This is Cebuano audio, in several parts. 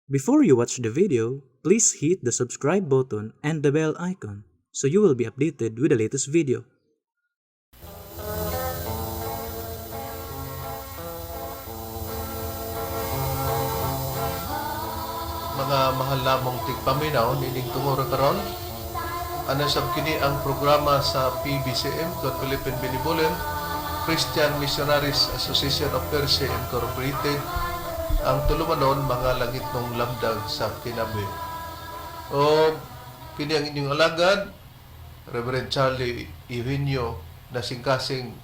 Before you watch the video, please hit the subscribe button and the bell icon so you will be updated with the latest video. Mga mahal namong tigpaminaw nining tungura karon. Ana sab kini ang programa sa PBCM, God Philippine Benevolent Christian Missionaries Association of Persia Incorporated, ang tulumanon Mga Langitnong Lamdag sa Kinabuhi. O kini ang inyong alagad, Reverend Charlie Eugenio Nasingkasing,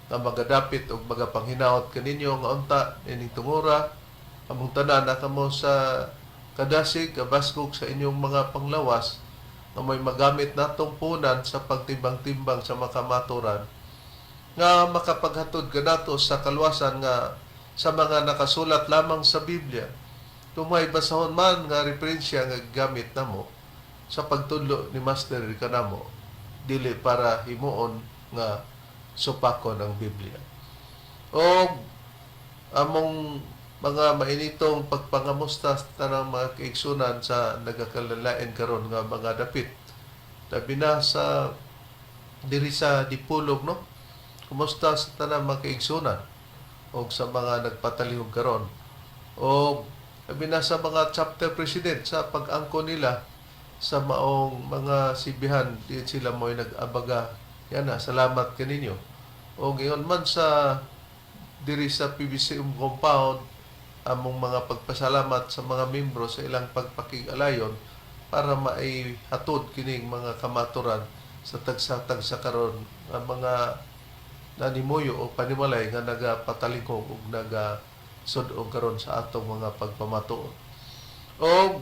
nga magadapit og magapanghinaot kaninyo nga unta nining tungura. Among tanan na kamo sa kadasig, kabaskog sa inyong mga panglawas nga may magamit natong punan sa pagtimbang-timbang sa makamaturan nga makapaghatod kanato sa kaluwasan nga sa mga nakasulat lamang sa Biblia. Kung may basahon man nga referensya nga gamit namo sa pagtudlo ni Master kanamo, dili para himuon nga supakon ang Biblia. O among mga mainitong pagpangamusta sa tanang mga kaigsunan sa nagakalalain karon nga mga dapit. Labi na sa diri sa Dipolog, no? Kumusta sa tanang mga kaigsunan o sa mga nagpatalihog karon? O labi na sa mga chapter president sa pag-angko nila sa maong mga sibihan, di sila mo'y nag-abaga. Yan na, salamat kaninyo. O ngayon man sa diri sa PBCM compound, among mga pagpasalamat sa mga membro sa ilang pagpakig-alayon para maihatod kining mga kamaturan sa tagsa-tagsa karon nga mga nanimuyo o panimalay nga nagapatalingkog ug nagasud-ong karon sa atong mga pagpamatuod. O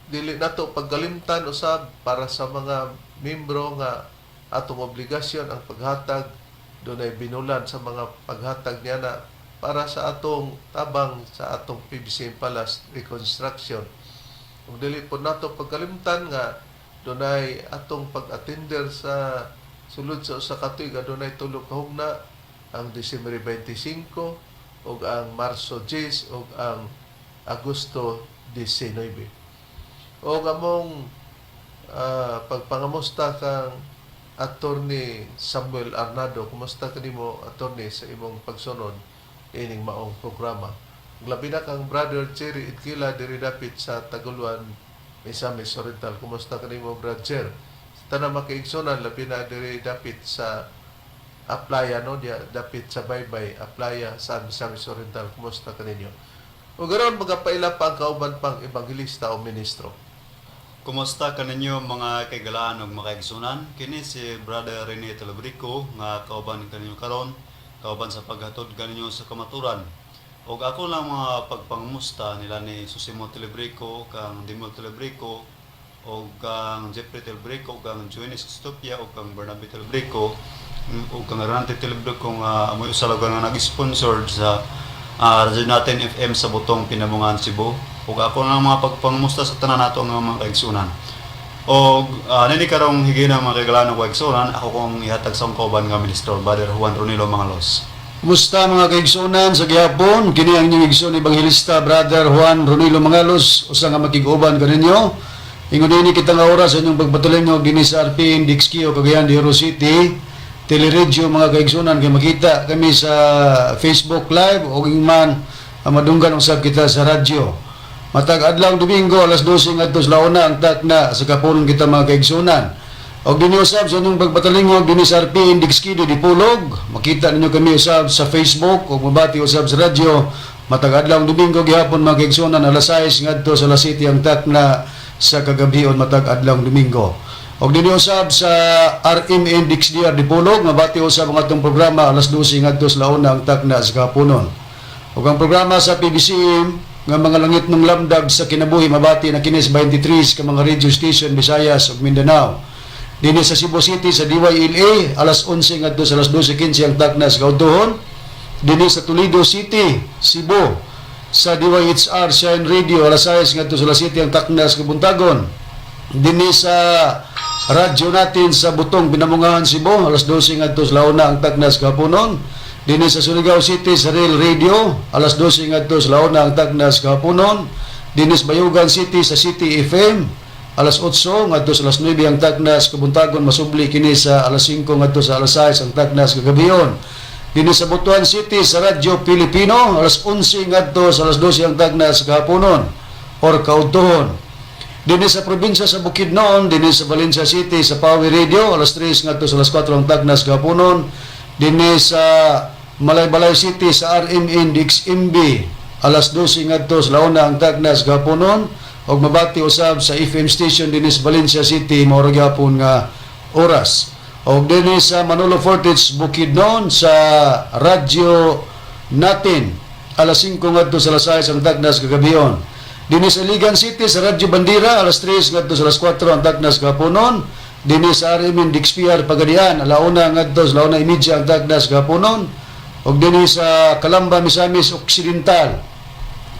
dili nato pagkalimtan usab para sa mga membro nga atong obligasyon ang paghatag, dunay binulan sa mga paghatag niya na para sa atong tabang sa atong PBC Palace reconstruction. Ug dili po nato pagkalimtan nga dunay atong pag-attender sa sulod sa usa ka tuig, adunay tulo ka hugna, ang Disyembre 25 ug ang Marso 10 ug ang Agosto 19. O among pagpangamusta kang Attorney Samuel Arnado. Kumusta kanimo, attorney, sa imong pagsunod ining maong programa? Labi na kang Brother Jerry Itkila diri dapit sa Taguluan, Misamis Oriental. Kumusta kanimo, Brother Jer? Sa tanang makaigsunan, labi na diri dapit sa Aplaya, no, diya dapit sa Baybay, Aplaya sa Misamis Oriental. Kumusta kaninyo? O ganoon magapaila pa ang kauban pang ebanghelista o ministro. Kumusta kaninyo, mga kaigalaan ug makaigsunan? Kini si Brother Rene Telebrico nga kauban kaninyo karon, kauban sa paghatod kaninyo sa kamaturan. Og ako lang mga pagpangamusta nila ni Susimo Telebrico, kang Dimol Telebrico, og kang Jeffrey Telebrico, kang Joannes Stopia, og kang Bernabe Telebrico, ug kang Renante Telebrico nga amoy usa lugar nga nag-sponsor sa Radyo Natin FM sa Butong, Pinamungahan, Cebu. Ug ako lang mga pagpangamusta sa tanan nato nga mga kaigsunan. Og nini karong higina, mga kaigalaan ug kaigsunan, ako kong ihatag sa akong kauban nga minister, Brother Juan Ronilo Mangalos. Kumusta, mga kaigsunan, sa gihapon? Kini ang inyong igsoon ebanghelista, Brother Juan Ronilo Mangalos, usa nga makig-uban kaninyo. Ingon ini kita nga oras sa inyong pagpatulingog dinhi sa RPN Dixkio, Cagayan de Oro City. Teleradyo, mga kaigsunan, kay makita kami sa Facebook Live o man madunggan usab kita sa radyo. Matag adlaw Domingo alas 12 ngadto sa launa ang takna sa kapunon kita, mga kaigsunan. Og dinhi usab sa inyong pagpatalingog dinhi sa RPN Dixkido Dipolog, makita ninyo kami usab sa Facebook ug mabati usab sa radyo. Matag adlaw Domingo gihapon, mga kaigsunan, alas 6 ngadto sa alas 7 ang takna sa kagabhion matag adlaw Domingo. Og dinhi usab sa RMN DXDR Dipolog, mabati usab ang atong programa alas 12 ngadto sa launa ang takna sa kapunon. Ug ang programa sa PBCM nga Mga Langitnong Lamdag sa Kinabuhi, mabati na kini sa 23 ka mga radio station, Visayas ug Mindanao. Dinhi sa Cebu City sa DYLA alas 11 ngadto sa alas 12:15 ang takna sa kaudtohon. Dinhi sa Toledo City, Cebu, sa DYHR Shine Radio alas 6 ngadto sa alas 7 ang takna sa kabuntagon. Dinhi sa radyo Natin sa Butong, Pinamungahan, Cebu, alas 12 ngadto sa launa ang takna sa kahaponon. Dinhi sa Surigao City sa Real Radio alas 12 ngadto sa launa ang takna sa kahaponon. Dinhi sa Bayugan City sa City FM alas 8 ngadto sa alas 9 ang tagnas kabuntagon, masubli kini sa alas 5 ngadto sa alas 6 ang tagnas kagabion. Dinhi sa Butuan City sa Radyo Pilipino alas 11 ngadto sa alas 12 ang tagnas kahaponon or kaudtohon. Dinhi sa probinsya sa Bukidnon, dinhi sa Valencia City sa Power Radio alas 3 ngadto sa alas 4 ang tagnas kahaponon. Dinhi sa Malaybalay City sa RMN DXMB alas 12 ngadto sa launa ang tagnas kahaponon ug mabati usab sa FM station dinhi sa Valencia City mao ra gyapon nga oras. Og dinhi sa Manolo Fortich, Bukidnon sa radyo natin alas 5 ngadto sa alas 6 ang tagnas kagabion. Dinhi sa Iligan City sa Radyo Bandira alas 3 ngadto sa alas 4 ang tagnas kahaponon. Dinhi sa RMN DXPR Pagadian alauna ngadto sa 1:30 ang tagnas kahaponon. Ug dinhi sa Calamba, Misamis Occidental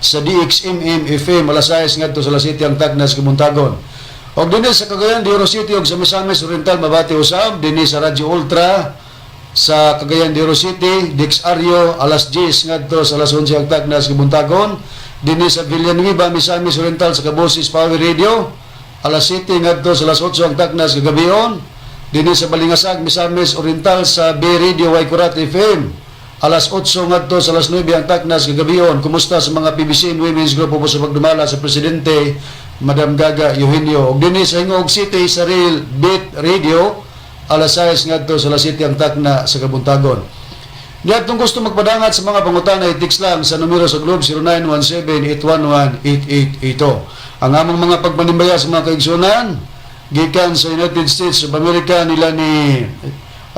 sa DXMM FM alas 6 ngadto sa alas 7 ang tagnas kabuntagon. Og dinhi sa Cagayan de Oro City ug sa Misamis Oriental mabati usab dinhi sa Radyo Ultra sa Cagayan de Oro City, DXRyo alas 10 ngadto sa alas 11 ang tagnas kabuntagon. Dinhi sa Villanueva, Misamis Oriental sa Kabosis Power Radio alas 7 ngadto sa alas 8 ang tagnas kagabion. Dinhi sa Balingasag, Misamis Oriental sa B Radio Waikurat FM alas 8 ngadto sa alas 9 ang taknas kagabion. Kumusta sa mga PBC Women's Group po sa pagdumala sa Presidente Madam Gaga Eugenio. Ug dinhi sa Gingoog City sa Real Beat Radio alas 6 ngadto sa alas 7 ang takna sa kabuntagon. Niadtong gusto magpadangat sa mga pangutana, i-text lang sa numero sa Globe 0917-811-8882. Ang among mga pagpanimbaya sa mga kaigsunan gikan sa United States of America nila ni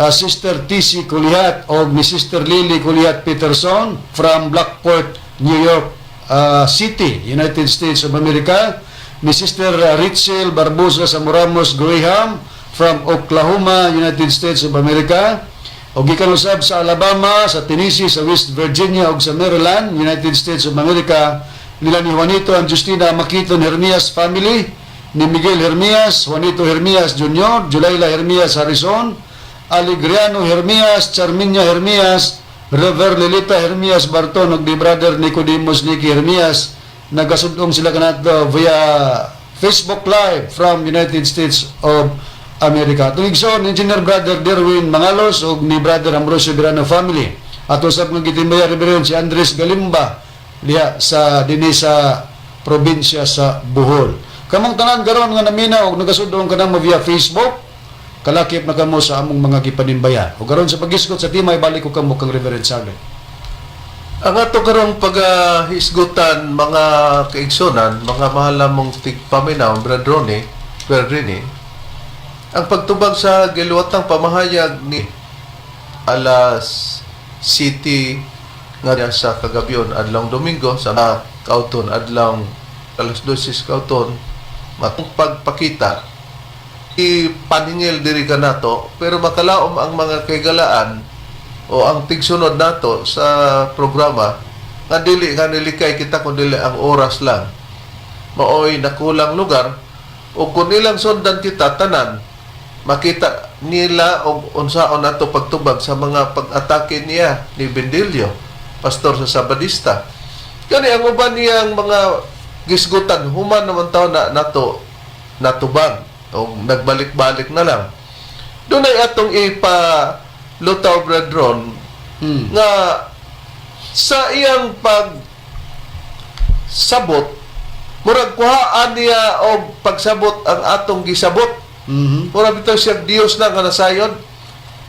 Sister TC Kulihat o ni Sister Lily Kulihat Peterson from Blackport, New York City, United States of America, ni Sister Rachel Barbosa Samoramos Graham from Oklahoma, United States of America, o gikan usab sa Alabama, sa Tennessee, sa West Virginia ug sa Maryland, United States of America nila ni Juanito and Justina Makiton Hermias family, ni Miguel Hermias, Juanito Hermias Jr., Julayla Hermias Harrison, Alegriano Hermias, Charminia Hermias, Rever Lilita Hermias Barton ug ni Brother Nicodemus Nicky Hermias. Nagasudong sila kanato via Facebook Live from United States of America. Atong igsoon, Engineer Brother Derwin Mangalos ug ni Brother Ambrosio Birano family. Ato sab nga gitimbaya, Reverend si Andres Galimba diha sa dinhi sa probinsya sa Bohol. Kamong tanan karon nga namina og nagasudong kanamo via Facebook, kalakip na kamo sa among mga gipanimbaya. Ug karon sa paghisgot sa tema, ibalik ko kamo kang Reverend Sarlet. Ang ato karong paghisgutan, mga kaigsunan, mga mahal namong tigpaminaw, Brad Ronnie, Brad Rini, ang pagtubag sa giluwatang pamahayag ni alas City nga sa kagabyon adlong Domingo sa kauton adlong alas 12 kauton matong pagpakita ipaningil diri kanato, pero makalaom ang mga kaigalaan o ang tigsunod nato sa programa nga dili nga nilikay kita kun dili ang oras lang maoy nakulang lugar, o kung ilang sundan kita tanan makita nila og unsaon nato pagtubag sa mga pag-atake niya ni Bendilio, pastor sa Sabadista. Kani ang uban niyang mga gisgutan human naman taon na nato natubag o nagbalik-balik na lang. Doon ay atong ipa lutaw, Brad Ron, nga sa iyang pag sabot murag kuhaan niya og pagsabot ang atong gisabot. Murag bitaw siya Dios na nga nasayon.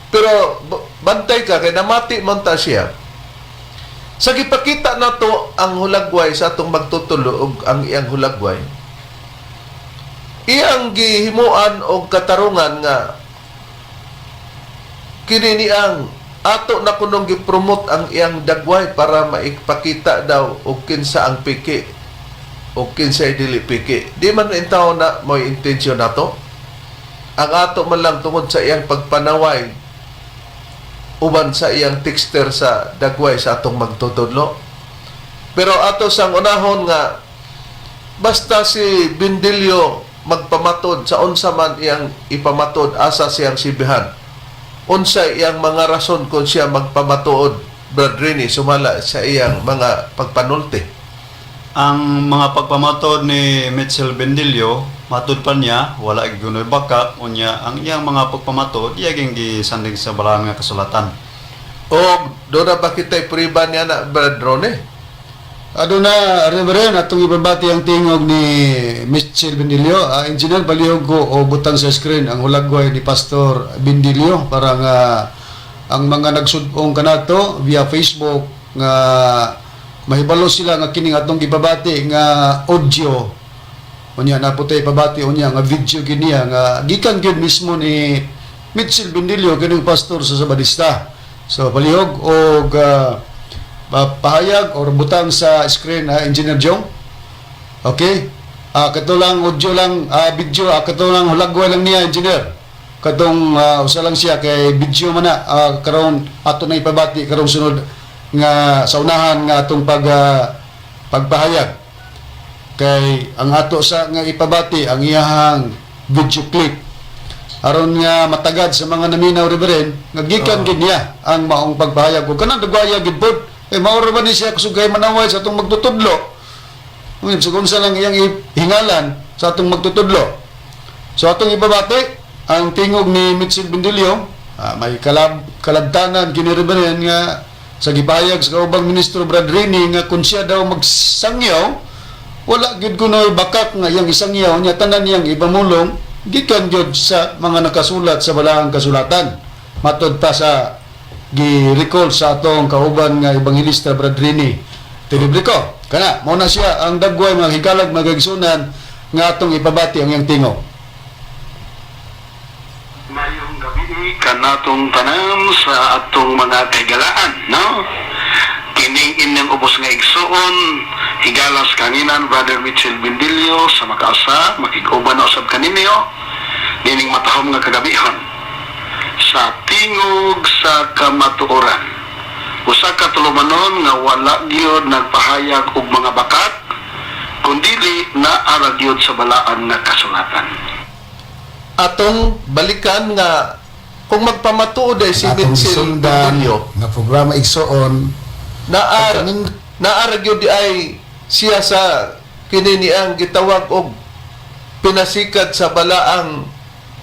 Pero bantay ka kay namati man ta siya. Sa gipakita nato ang hulagway sa atong magtutulo og ang iyang hulagway. Iyang gihimuan og katarungan nga kini ni ang ato na kunong gipromote ang iyang dagway para maipakita daw og kinsa ang piki o kinsay dili piki. Di man intaw na mo'y intensyon nato. Ang ato man lang tungod sa iyang pagpanaway uban sa iyang texter sa dagway sa atong magtutudlo. Pero ato sang unahon nga basta si Bindilyo magpamatod sa unsa man iyang ipamatod, asa siyang sibihan. Unsa iyang mga rason kung siya magpamatuod, Brad Rini, sumala sa iyang mga pagpanulti. Ang mga pagpamatod ni Mitchell Bendillo, matud pa niya, wala gyud kunoy bakak, unya ang iyang mga pagpamatod iya gyud gisandig sa balaan nga kasulatan. O doon na ba kita'y priba niya na, Brad Rone? Aduna, Reverend, atong ibabati ang tingog ni Mitchell Bendilio. Engineer, balihog ko o butang sa screen ang hulagway ni Pastor Bendilio para nga ang mga nagsudong kanato via Facebook nga mahibalo sila nga kining atong gibabati nga audio, unya na po tayo pabati unya nga video giniya nga gikan gyud mismo ni Mitchell Bendilio, kining pastor sa Sabadista. So palihog og pahayag or butang sa screen, Engineer Jong. Okay? Kato lang audio lang, video, kato lang hulagway lang niya, engineer. Katong usa lang siya kay video man na, karon ato na ipabati karong sunod nga sa unahan nga atong pagpahayag. Kay ang ato sa nga ipabati ang iyahang video clip aron nga matagad sa mga naminaw, Reverend, nga gikan gid niya ang maong pagpahayag ug kanang dagwaya gid pod kay mao ra ba ni siya kusog kay manaway sa atong magtutudlo. Ngunit sa kung lang iyang hingalan sa atong magtutudlo. So atong ibabati ang tingog ni Mitchell Bendilio, may kalabtanan kini, Reverend, nga sa gipahayag sa kaubang ministro Brad Rini nga kung siya daw magsangyaw wala gid kunoy bakak nga iyang isangyaw niya, tanan niyang ibamulong gikan gyud sa mga nakasulat sa balaang kasulatan, matod pa sa gi-recall sa atong kauban nga ebanghelista Brad Rini Tilibrico. Kana mao na siya ang dagway, mga hikalag, mga igsunan, nga atong ipabati ang iyang tingog. Mayong gabi kanatong tanan sa atong mga kahigalaan, no? Kining inyong ubos nga igsuon, higalas kanginan, Brother Mitchell Bindilio sa makaasa, makig-uban na usab kaninyo, nining matahom nga kagabihon sa Tingog sa Kamatuoran. Usa ka tulumanon nga wala gyud nagpahayag og mga bakat, kundili naa ra gyud sa balaan nga kasulatan. Atong balikan nga kung magpamatuod ay si Atong Mitchell gisundan Bendilio, nga programa, igsoon. Naar naar gyud ay siya sa kini niyang gitawag og pinasikat sa balaang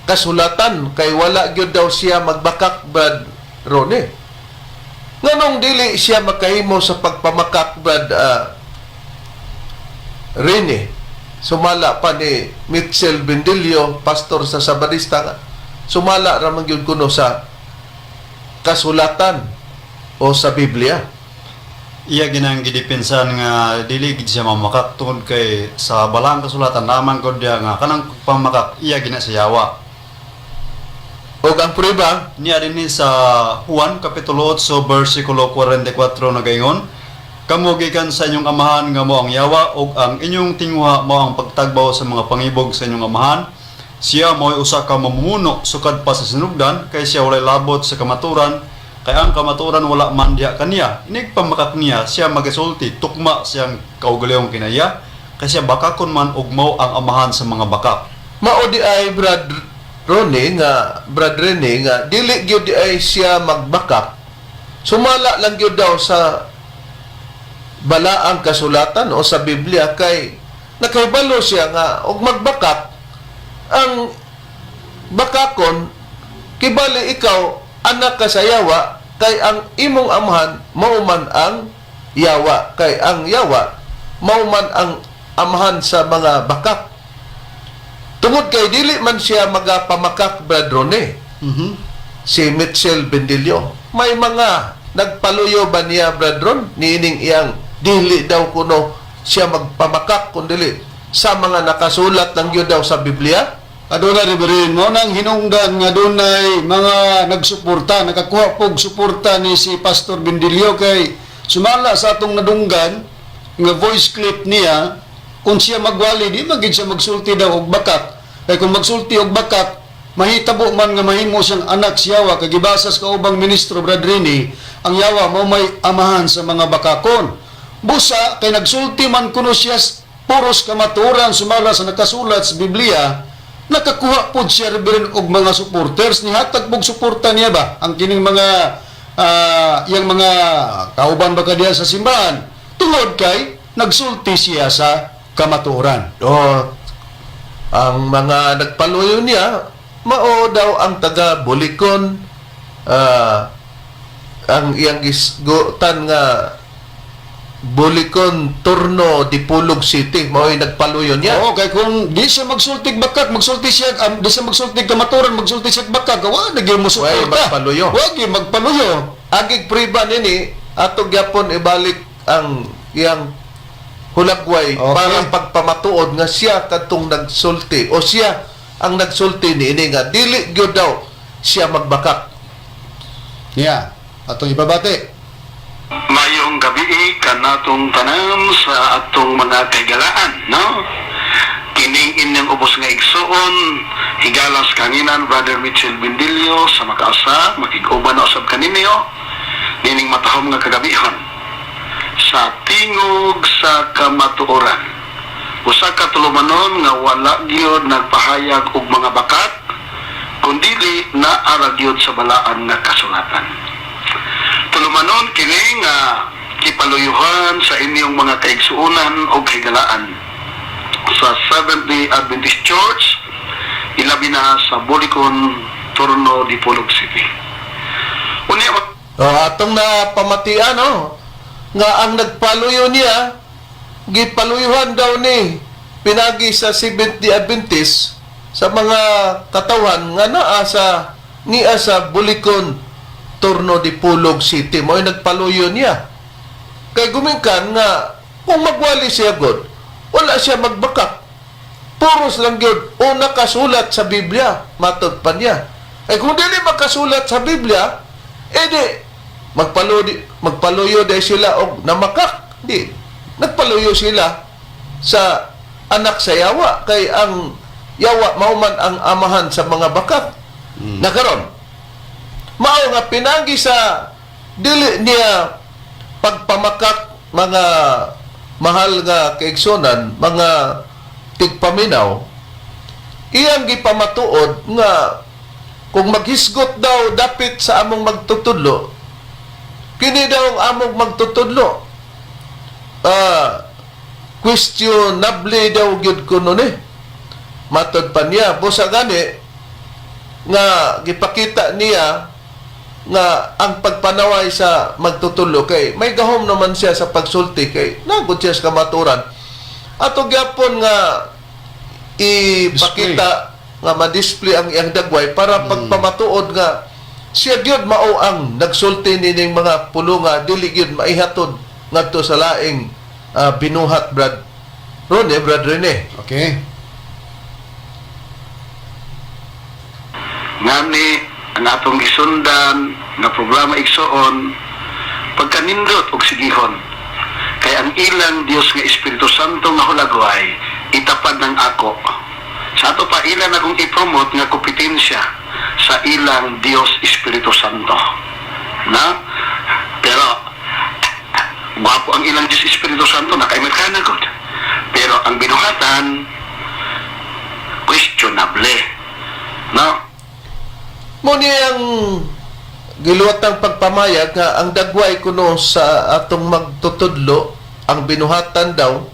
kasulatan kay wala gyud daw siya magbakak, Brad Rone. Nganong dili siya makahimo sa pagpamakak, Brad Rene? Sumala pa ni Mitchell Bendilio, pastor sa Sabadista, nga sumala ra man gyud kuno sa kasulatan o sa Biblia. Iya ginang gidepensahan nga dili gid siya mamakak tungod kay sa balaang kasulatan naman gud diya nga kanang pamakak iya gina sa yawa. Og ang prueba? Niya dinhi sa Juan Kapitulo 8 versikulo 44 nagaingon, "Kamo gikan sa inyong amahan nga mao ang yawa ug ang inyong tinguha mao ang pagtagbaw sa mga pangibog sa inyong amahan. Siya mo'y usa ka mamumuno sukad pa sa sinugdan kay siya walay labot sa kamaturan kay ang kamaturan wala man diha kaniya. Inig pamakak niya siya magasulti tukma siyang kaugalingong kinaiya kay siya bakakon man ug mao ang amahan sa mga bakak." Mao di ay, Brad Ronnie nga Brad Rene, nga dili gyud di ay siya magbakak. Sumala lang gyud daw sa balaang kasulatan o sa Biblia kay nakahibalo siya nga og magbakak ang bakakon kibali ikaw anak ka sa yawa kay ang imong amahan mao man ang yawa, kay ang yawa mao man ang amahan sa mga bakak. Tungod kay dili man siya magapamakak, Brad Rone, si Mitchell Bendilio. May mga nagpaluyo ba niya, Brad Ron, niining iyang dili daw kuno siya magpamakak kundili sa mga nakasulat ng gyud daw sa Biblia? Aduna, Reverend, mo nang hinungdan nga dunay mga nagsuporta, nakakuha pog suporta ni si Pastor Bendilio kay sumala sa atong nadunggan nga voice clip niya, kung siya magwali di magid siya magsulti daw og bakak. Kay kung magsulti og bakak, mahitabo man nga mahimo siyang anak si yawa kay gibasa sa kaubang ministro Brad Rini, ang yawa mao may amahan sa mga bakakon. Busa kay nagsulti man kuno siya puros kamaturan sumala sa nakasulat sa Biblia, nakakuha pod siya, Reverend, og mga supporters, nihatag pog suporta niya ba ang kining mga iyang mga kauban ba kadiya sa simbahan tungod kay nagsulti siya sa kamatuoran. Oh, ang mga nagpaluyo niya, mao daw ang taga Bulikon, ang iyang gisgutan nga Bulikon Turno Dipolog City, mao'y nagpaluyo niya. Oo, kay kung di siya magsultig bakak, magsulti siya, di siya magsultig kamatuoran, magsulti siya bakak, wa na gyud mo Way suporta. magpaluyo. Wa gyud magpaluyo. Agig priba nini ato gyapon ibalik ang iyang hulagway para pagpamatuod nga siya kadtong nagsulti o siya ang nagsulti niini nga dili gyud daw siya magbakak. Yeah. Atong ibabati. Mayong gabi kanatong tanan sa atong mga kahigalaan, no? Kining inyong ubos nga igsuon, higalas kanginan Brother Mitchell Bindilio sa makaasa, makig-uban na usab kaninyo, nining matahom nga kagabihon. Sa tingog sa kamatuoran. Usa ka tulumanon nga wala gyud nagpahayag og mga bakat, kundili naa ra gyud sa balaan nga kasulatan. Tulumanon kini nga kipaluyuhan sa inyong mga kaigsuonan o kahigalaan sa Seventh-day Adventist Church, ilabi na sa Bulikon, Turno, Dipolog City. Unya, O, atong napamatian, no, nga ang nagpaluyo niya gipaluyuhan daw ni pinagi sa Seventh-day Adventist sa mga katawan nga naa sa niya sa Bulikon Turno Dipolog City, mo'y nagpaluyo niya kay gumingkan nga kung magwali siya god, wala siya magbakak, puros lang gyud o nakasulat sa Biblia, matod pa niya. Ay kung dili makasulat sa Biblia, edi magpaluyo, magpaluyo dahil sila og namakak. Di nagpaluyo sila sa anak sa yawa kay ang yawa mao man ang amahan sa mga bakak. Na karon mao nga pinagi sa dili niya pagpamakak, mga mahal nga kaigsonan, mga tigpaminaw, iyang gipamatuod nga kung maghisgot daw dapit sa among magtutudlo, kini daw ang among magtutudlo, questionable daw gyud kuno ni, matod pa niya. Busa gani nga gipakita niya nga ang pagpanaway sa magtutudlo kay may gahom naman siya sa pagsulti kay nagod siya sa kamaturan, ato gyapon nga ipakita nga ma-display ang iyang dagway para pagpamatuod nga siya gyud mao ang nagsulti nining mga pulunga, dili gyud maihatod ngadto sa laing binuhat, Brad Rone, Brad Rene. Okay. Ngani ang atong gisundan nga programa igsoon, pagkanindot og sigihon kay ang ilang Dios nga Espiritu Santo nga hulagway itapad ng ako sa ato pa ilan akong i-promote nga kompetensya sa ilang Dios Espiritu Santo na, pero gwapo ang ilang Dios Espiritu Santo, naka-Amerikana gud, pero ang binuhatan questionable, no? Mo niyang giluwatang pagpamayag nga ang dagway kuno sa atong magtutudlo, ang binuhatan daw,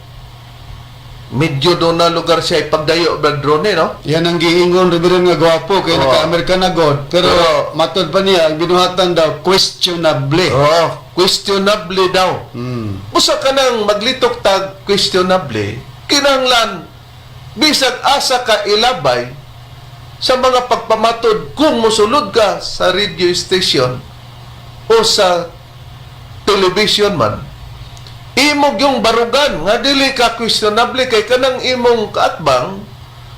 medyo doon na lugar siya ipagdayo, Brad Rone, no? Yan ang giingon Reverend nga gwapo kay naka-Amerikana god. Pero matod pa niya ang binuhatan daw questionable. Oo, questionable daw. Usa ka nang maglitok tag questionable, kinahanglan bisag asa ka ilabay sa mga pagpamatod kung mosulod ka sa radio station o sa television man, imog yung barugan nga dili ka questionable kay kanang imong kaatbang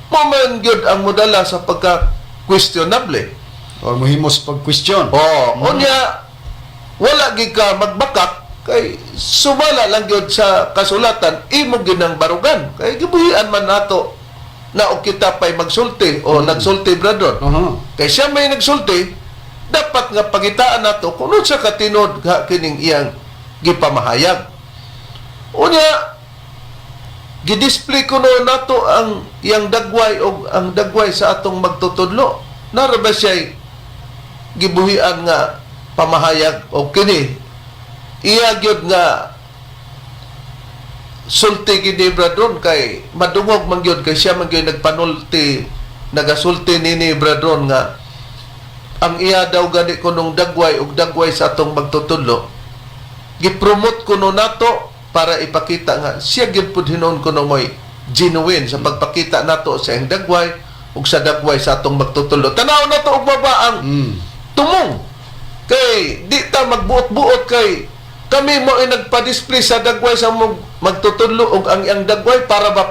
mo man gyud ang modala sa pagka questionable. Or muhimos pag-question. Oo, unya wala gid ka magbakak kay sumala lang gyud sa kasulatan, imo gyud ang barugan kay gibuhian man nato na og kita pay magsulti o nagsulti, brother. Kay siya may nagsulti, dapat nga pagitaan nato kung unsa ka tinuod nga kining iyang gipamahayag. Unya gidisplay kuno nato ang iyang dagway og ang dagway sa atong magtutudlo. Nara ba siya gibuhian nga pamahayag o kini iya gyud nga sulti gini, Bradron, kay madungog man gyud kay siya man gyud nagpanulti, nagasulti nini, Bradron, nga ang iya daw gani kunong dagway ug dagway sa atong magtutudlo gipromote kuno nato para ipakita nga siya gyud pud hinuon kuno mo'y genuine sa pagpakita nato sa iyang dagway ug sa dagway sa atong magtutudlo. Tanaw nato og baba ang tumong kay di ta magbuot-buot kay kami mo ay nagpa-display sa dagway sa magtutudlo og ang iyang dagway para ba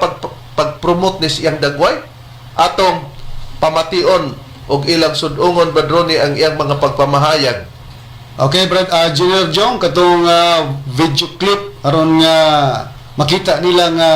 pag-promote ni siyang dagway. Atong pamation og ilang sudungon, Badroni, ang iyang mga pagpamahayag. Okay, Brad, Junior Jong, katong video clip aron nga makita nila nga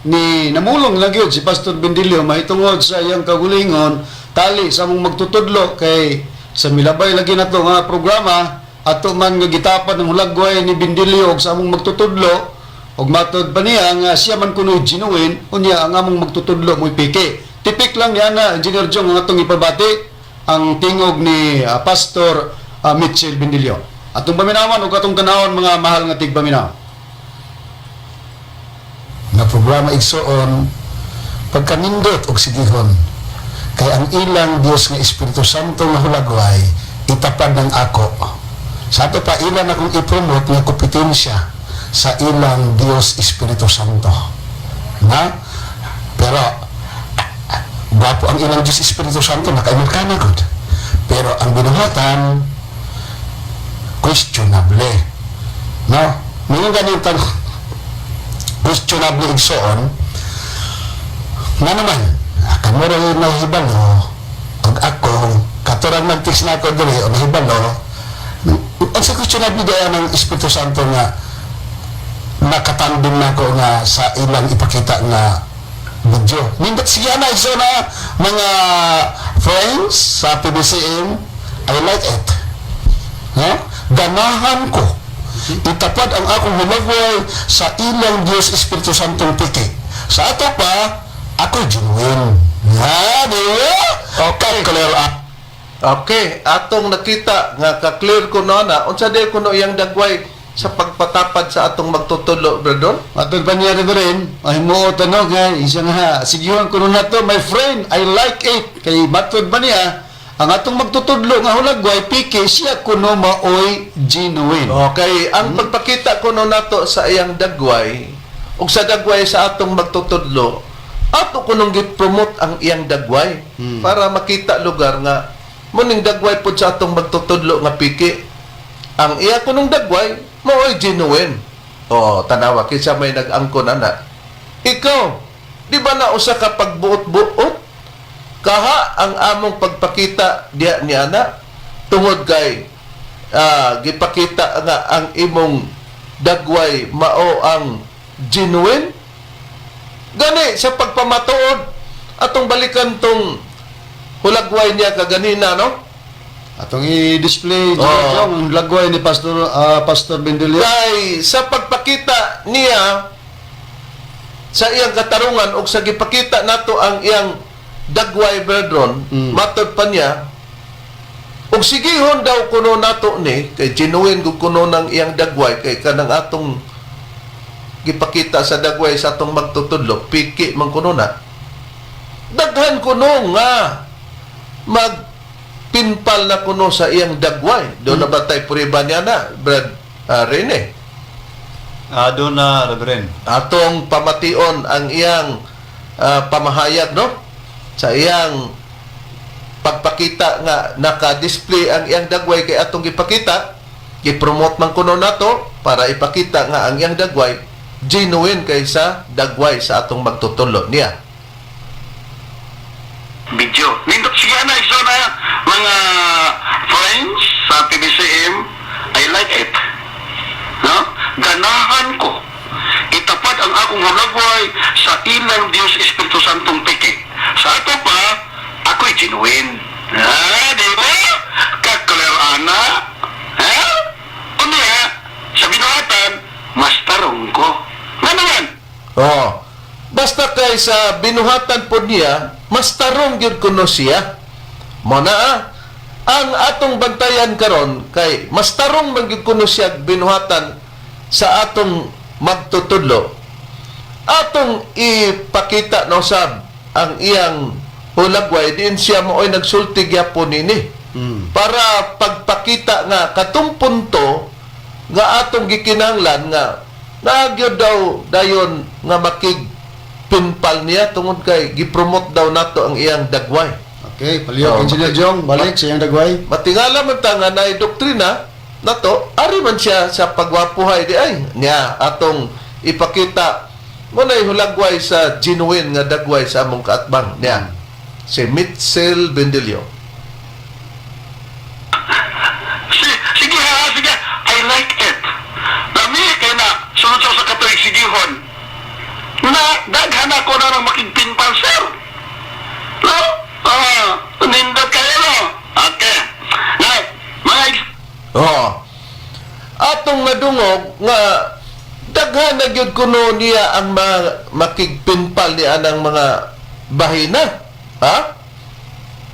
ni namulong lang gyud si Pastor Bendilio mahitungod sa iyang kagulingon tali sa among magtutudlo, kay sa milabay lagi nato nga programa ato man nga gitapad ng hulagway ni Bendilio og sa among magtutudlo, og matod pa niya nga siya man kuno'y genuine, unya ang among magtutudlo mo'y peke. Tipik lang niya na, Engineer Jong, ang atong ipabati ang tingog ni Pastor Mitchell Bendilio. Atong paminawan ug atong tanawon, mga mahal nga tigpaminaw. Nga programa, igsoon, pagkanindot og sigihon kay ang ilang Dios nga Espiritu Santo nga hulagway itapad ng ako. Sa ato pa, ilan akong i-promote nga kompetensya sa ilang Dios Espiritu Santo na, pero gwapo ang ilang Dios Espiritu Santo, naka-Amerikana gud, pero ang binuhatan questionable, no? Ngayon ganitang questionable, igsoon, nga naman kamo ra yung nahibalo og ako katurang nag-text na ako diri o nahibalo ang sa questionable daya ng Espiritu Santo nga nakatandem na ako nga sa ilang ipakita nga video. Nindot siya na, igsoon na, mga friends sa PBCM, I like it. No? Ganahan ko itapad ang akong hulagway sa ilang Diyos Espiritu Santo piki. Sa ato pa, ako genuine. Ha, di ba? Okay. Clear up. Okay, atong nakita nga ka-clear ko na na unsa day kuno iyang dagway sa pagpatapad sa atong magtutudlo, Bradon? Matod pa niya rin, ay mo tanong nga, isa nga, sigihon ko na to, my friend, I like it. Kay matod ba niya, ang atong magtutudlo nga hulagway, piki, siya kuno maoy genuine. Okay, ang pagpakita kuno nato sa iyang dagway ug sa dagway sa atong magtutudlo, ato kunong gi-promote ang iyang dagway para makita lugar nga muning dagway pod sa atong magtutudlo nga piki. Ang iya kunong dagway maoy genuine. Oh, tanawa kinsa may nag-angkon ana. Ikaw, di ba na usa ka pagbuot-buot? Kaha ang among pagpakita diya ni ana tungod kay gipakita nga ang imong dagway mao ang genuine. Gani sa pagpamatuod, atong balikan tong hulagway niya kaganina, no? Atong i-display, Oo. oh, ang hulagway ni Pastor Bendilio. Kay sa pagpakita niya sa iyang katarungan ug sa gipakita nato ang iyang dagway, brethren, matod pa niya ug sigihon daw kuno nato ni kay genuine gud kuno ng iyang dagway, kay kanang atong gipakita sa dagway sa atong magtutudlo piki man kuno na. Daghan kuno nga magpinpal na kuno sa iyang dagway. Doon na ba tayo puriba niya na, Brad Rene? Doon na, Reverend. Atong pamation ang iyang pamahayag, no, sa iyang pagpakita nga naka-display ang iyang dagway kay atong gipakita, gi-promote man kuno nato para ipakita nga ang iyang dagway genuine kaysa dagway sa atong magtutudlo niya. Video. Nindot siya na, iso na, mga friends sa PBCM, I like it. No? Ganahan ko itapad ang akong hulagway sa ilang Diyos Espiritu Santong piki. Sa ato pa, ako'y genuine. Ha, di ba? Ka-clear ana. Ha? Unya, sa binuhatan, mas tarong ko. Nga naman? Oh. Basta kay sa binuhatan po niya, mas tarong gyud kuno siya. Mo na ang atong bantayan karon kay mas tarong man gyud kuno siya binuhatan sa atong magtutudlo. Atong ipakita no sab ang iyang hulagway din siya mooy nagsulti gyapon nini. Para pagpakita nga katong punto nga atong gikinahanglan nga nagyod daw dayon nga makig pinpal niya tungod kay gipromote daw nato ang iyang dagway. Okay, palihog Oh, Engineer Jong, balik sa iyang dagway. Matingala man ta nga naay doktrina nato, ari man siya sa pagwapuhay di ay niya atong ipakita mo na hulagway sa genuine nga dagway sa among kaatbang niya si Mitchell Bendelio. Sige ha, sige. I like it. Dami kay na, sunod sa katuig sigihon. Na, daghan ako na ng makigpinpal, sir. No? Ah, nindot kayo, no? Okay. Now, mga Oo. Atong nadungog nga daghan na gyud kuno niya ang makigpinpal niya ang mga bahina. Ha?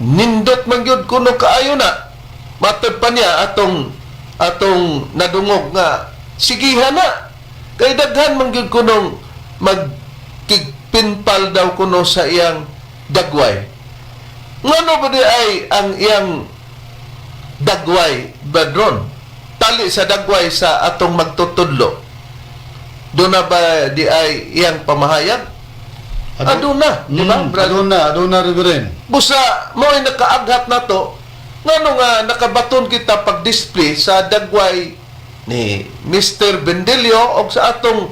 Nindot man gyud kuno kaayo na. Matod pa niya atong atong nadungog nga sigihan na. Kay daghan man gyud kunong magkigpinpal daw kuno sa iyang dagway. Ngano ba di ay ang iyang dagway badron tali sa dagway sa atong magtutudlo, doon na ba di ay iyang pamahayag? Aduna, di ba, brother? Aduna, aduna, Reverend. Busa mo ay nakaaghat na to, ngano nga nakabaton kita pag-display sa dagway ni Mr. Bendelio o sa atong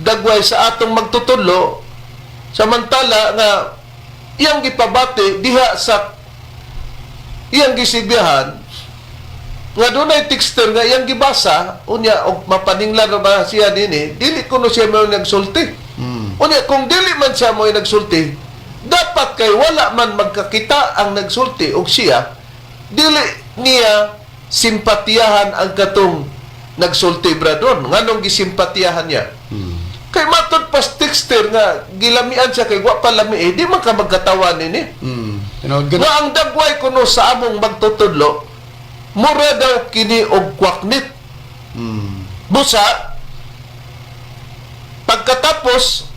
dagway sa atong magtutudlo, samantala nga iyang gipabati diha sa iyang gisibihan nga dunay texter nga iyang gibasa, unya og mapaninglan ra ba siya nini, dili kuno siya mo nagsulti. Unya kung dili man siya mo nagsulti, dapat kay wala man magkakita ang nagsulti og siya, dili niya simpatiyahan ang katong nagsulti, bradon. Nganong gisimpatiyahan niya? Kay matod pas texter nga gilamian siya, kay wa pa lami eh, di man ka magkatawa nini. Tinuod ka na. Nga ang dagway kuno sa among magtutudlo, mura daw kini og kwaknit. Busa, pagkatapos,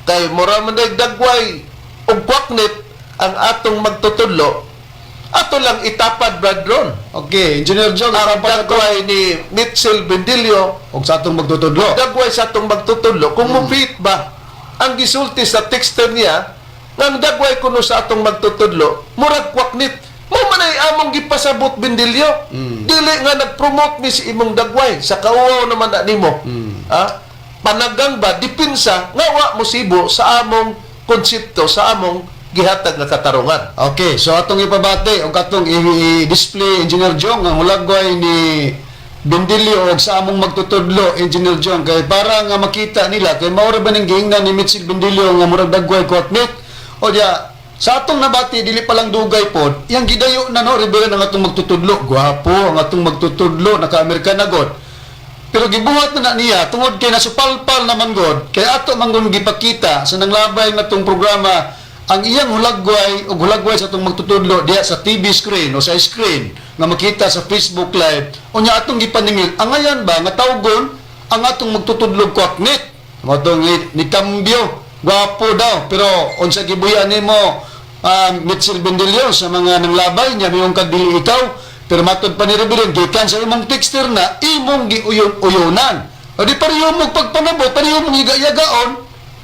kay mura man day dagway og kwaknit ang atong magtutudlo, ato lang itapad, Brad Ron. Okay, Engineer Jong, Ang itapat ato. dagway ni Mitchell Bendilio, Og sa atong magtutudlo. dagway sa atong magtutudlo, kung mupit ba ang gisulti sa texter niya nga ang dagway kuno sa atong magtutudlo murag kwaknit, mo man ay among gipasabot, Bendilio. Dili nga nagpromote mi sa imong dagway, sa kauwaw naman na nimo. Ah, panagang ba dipinsa nga wa mo sibo sa among konsepto, sa among gihatag nga katarungan. Okay, so atong ipabati og atong i-display, Engineer Jong, ang hulagway ni Bendilio og sa among magtutudlo, Engineer Jong, kay para nga makita nila kay mao ra ba ning giingnan ni Mitchell Bendilio nga murag dagway kwaknit. O diya sa atong nabati dili pa lang dugay pod, iyang gidayo na, no, Reverend, ang atong magtutudlo, gwapo ang atong magtutudlo, naka-Amerika na god. Pero gibuhat na na niya tungod kay nasupalpal naman god kay ato man gun gipakita sa nanglabay na tong programa ang iyang hulagway ug hulagway sa atong magtutudlo diha sa TV screen o sa screen nga makita sa Facebook Live. Unya atong gipaningil angayan ba nga tawgon ang atong magtutudlo kwaknit, mao tong ni kambyo gwapo daw. Pero unsa gibuyan nimo, Mitchell Bendilio, sa mga nanglabay niya mayong kag dili ikaw? Pero matod pa ni Reverend, gikan sa imong texter na imong giuyon-uyonan. O di pareho mo pagpanabot, pareho mong higa-yagaon.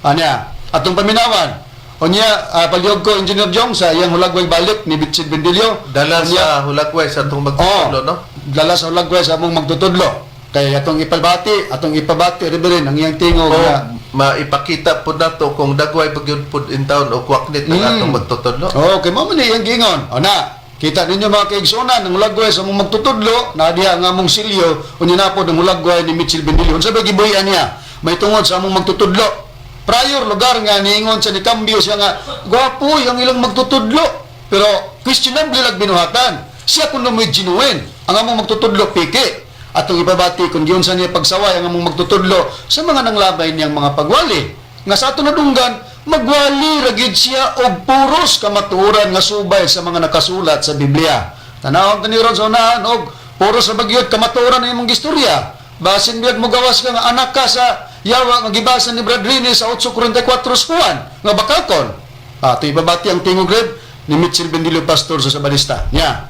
Anya, atong paminawan. O niya, palihog ko, Engineer Jong, sa iyang hulagway balik ni Mitchell Bendilio. Dala Unya, sa hulagway sa atong magtutudlo, Oo. no? Dala sa hulagway sa among magtutudlo. Kaya atong ipabati, Reverend, ang iyang tingog O nga maipakita po nato kung dagway pa gyud pod in town o kwaknit ang atong magtutudlo. Oo, kay mo man iyang giingon. O na, kita ninyo mga kaigsunan, ang hulagway sa among magtutudlo, na diha nga among silyo, unya na pod ang hulagway ni Mitchell Bendilio. Unsa ba gibuhian niya? May tungod sa among magtutudlo. Prior lugar nga niingon sa ni kambyo siya nga gwapo ang ilang magtutudlo. Pero questionable lag binuhatan. Siya kuno mo'y genuine. Ang among magtutudlo piki. Atong ipabati kung giunsa niya pagsaway ang among magtutudlo sa mga nanglabay niyang mga pagwali. Nga sa ato nadunggan, magwali ra gyud siya og puros kamatuoran nga subay sa mga nakasulat sa Biblia. Tanawon ta ni ron sa unahan og puros ra ba gyud kamatuoran ang imong gistorya. Basin biyag mo gawas ka nga anak ka sa yawa nga gibasa ni Brad Rene sa 8:44 sa Juan nga bakakon. Ah, ito ibabati ang tingog, Rev, ni Mitchell Bendillo, pastor sa Sabanista. Nya.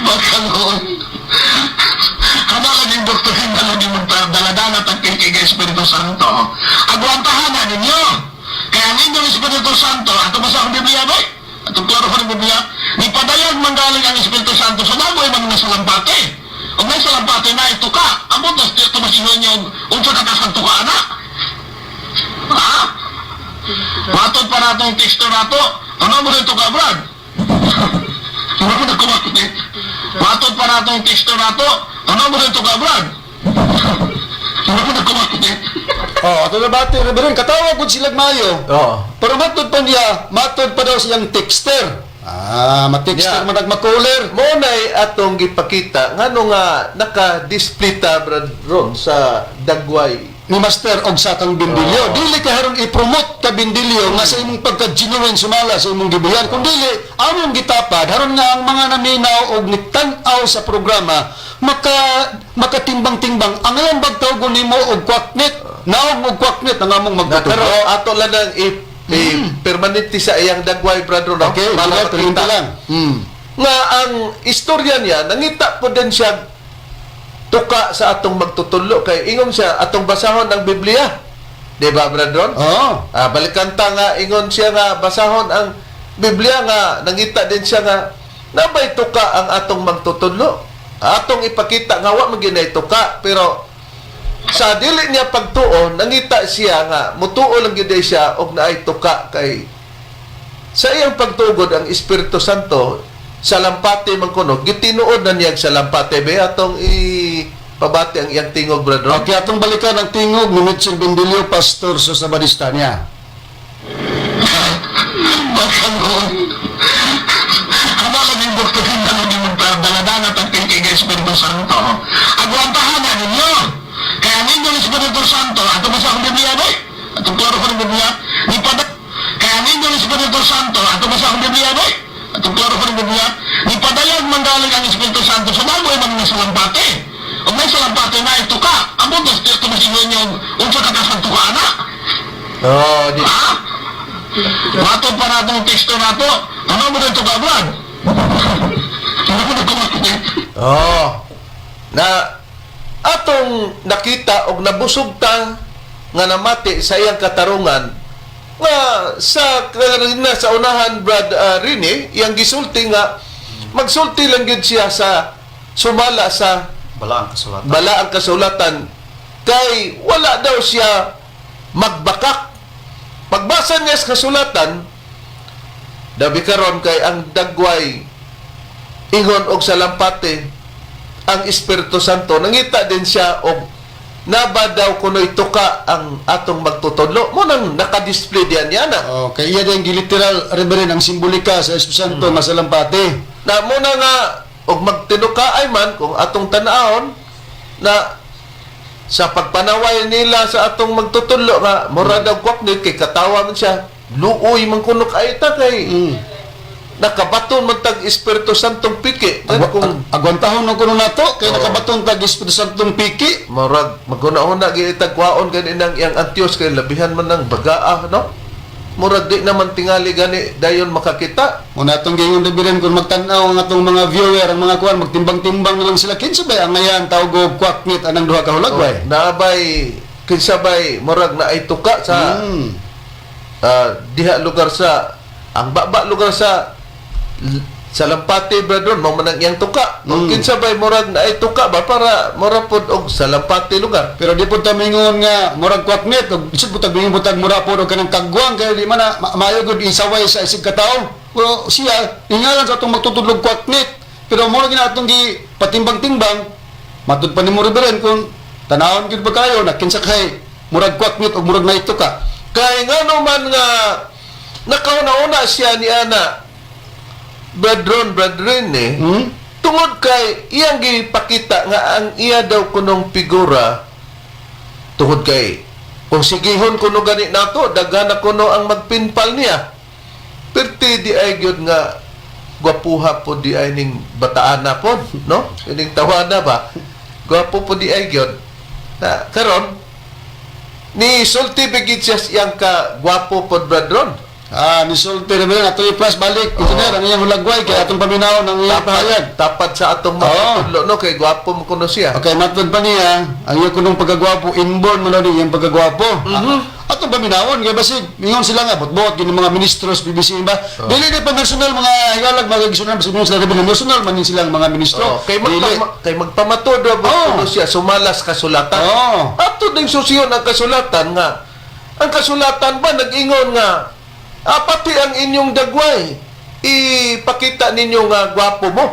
Baka noon. Haba ka din, Dr. Hindalo, di magdala-dala tagping kay Espiritu Santo. Agwantahan na ninyo. Kaya ang inyong Espiritu Santo, ato ba sa akong Biblia ba? Atong klaro ko ng Biblia, ni padayag manggaling ang Espiritu Santo sa bagoy man nga salampate. Ug may salampate na ito ka. Amo tas ito mas ingon niyo unsa ka kasang tuka ana. Ha? Matod pa nato ang teksto nato. Ano mo rin ka, Brad? Ano mo na kumakit? Matod pa nato ang teksto nato. Ano mo rin ka, Brad? Ano mo na kumakit? Oh, ato nabati, Reverend, katawag ko sila mayo. Oo. Pero matod pa niya, matod pa daw siyang texter. Ah, matexter man nagmakuler. Mo na'y atong gipakita ngano nga naka-display ta, Brad Ron, sa dagway Ni Master og sa kang Bindilyo. Dili ka haron i-promote ka, Bindilyo, nga sa imong pagka-genuine sumala sa imong gibuyan. Kung dili, among gitapad haron nga ang mga naminaw og nitan-aw sa programa makatimbang-timbang ang ngayon bagtawgon nimo og kwaknit, naog og kwaknit ang among Na magtuturo. pero ato lang nang i permanente sa iyang dagway, Brad Ron, no? Okay, para para makita lang. Nga ang istorya niya, nangita po din siya tuka sa atong magtutudlo kay ingon siya atong basahon ang Biblia. Di ba, Brad Ron? Oo. Ah, balikan ta nga ingon siya nga basahon ang Biblia nga nangita din siya nga nabay tuka ang atong magtutudlo. Atong ipakita nga wa man ginay tuka, pero sa dili niya pagtuo, nangita siya nga mutuo lang gyud siya og naay tuka kay sa iyang pagtugod ang Espiritu Santo sa lampate man kuno gitinuod na niya sa lampate be. Atong ipabati ang iyang tingog, Brad Ron. Okay, atong balikan ang tingog ni Mitchell Bindilyo, pastor sa Sabanista niya. Baka noon. Haba ka din, Dr. Hindalo, di magdala-dala tagping kay Espiritu Santo. Agwantahan na ninyo. Kaya ang inyong Espiritu Santo, ato ba sa akong Biblia ba? Atong klaro ko ng Biblia, ni pada kaya ang inyong Espiritu Santo, ato ba sa akong Biblia ba? Atong klaro ko ng Biblia, ni padayag manggaling ang Espiritu Santo sa bagoy man nga salampate. Ug may salampate na ito ka. Amo tas ito mas ingon niyo unsa ka kasang tuka ana. Oh, di Ha? Matod pa nato ang teksto nato. Ano mo rin ito ka, Brad? Ano mo na kumakit? Oh. Na atong nakita og nabusog ta nga namati sa iyang katarungan nga sa na sa unahan, Brad Rini, iyang gisulti nga magsulti lang gyud siya sa sumala sa Bala ang kasulatan. Bala ang kasulatan kay wala daw siya magbakak pagbasa niya sa kasulatan. Dabi karon kay ang dagway ingon og sa lampate ang Espiritu Santo, nangita din siya og naba daw kunoy tuka ang atong magtutudlo mo nang naka-display diyan niya na. Okay, iya din giliteral, Reverend, ang simbolika sa Espiritu Santo nga sa lampate. Na mo na nga og magtinukaay man kung atong tan-awon na sa pagpanaway nila sa atong magtutudlo nga mura daw kwaknit kay katawa man siya, luoy man kuno kay ta kay nakabaton man tag Espiritu Santong piki. Then kung Agwantahon na kuno nato kay nakabaton tag Espiritu Santong piki. Murag maguna-una gyud itag kwaon gani nang iyang antios kay labihan man ng bagaa, no? Murag di naman tingali gani dayon makakita. Muna atong gingon, Reverend, kung magtan-aw ang atong mga viewer, ang mga kuan, magtimbang-timbang na lang sila kinsa bay ang ngayan tawag og kwaknit anang duha ka hulagway. Oh, naabay kinsa bay murag na ay tuka sa diha lugar sa ang baba lugar sa sa lampate, brethren, mao man ang iyang tuka. Mm. Kinsa bay murag na ay tuka ba para mura pod og sa lampate lugar. Pero di po ta mingon nga murag kwaknit og isip po tag mingon po tag mura po og kanang kagwang kay di man na maayo gud isaway sa isig katawo. Pero siya ingalan sa atong magtutudlog kwaknit. Pero mo gina atong gi patimbang-timbang matud pa nimo, Reverend, kung tanawon gid ba kayo na kinsa kay murag kwaknit og murag naito ka. Kay ngano man nga nakauna-una siya ni ana, brethren, brethren eh, tungod kay iyang gipakita nga ang iya daw kunong figura, tungod kay kung sigihon kuno gani nato daghan na kuno ang magpinpal niya, perti di ay gyud nga gwapuha po di ay ning bataan na pod, no, ining tawana ba, gwapo po di ay gyud. Na karon ni sulti bigit siya siyang ka gwapo pod, Brad Ron. Ah, nisulti na ba ato i-plus balik. Engineer, ang iyang hulagway kay atong paminaw ng iyang pahayag. Tapat sa atong magtutudlo, no, kay gwapo mo kuno siya. Okay, matod pa niya, ang iyang kunong pagkagwapo, inborn mo na rin iyang pagkagwapo. Ah, atong paminawon, kaya basig, mingon sila nga, bot-bot, yun ang mga ministro sa BBC ba? Dili di pa personal, mga higalag, mga gisunan, basig mingon sila, mga personal, man yun silang mga ministro. Oh, kay Dili. kay magpamatuod ra ba kuno siya sumalas kasulatan. Ato ding susiyon ang kasulatan nga ang kasulatan ba nag-ingon nga pati ang inyong dagway ipakita ninyo nga gwapo mo.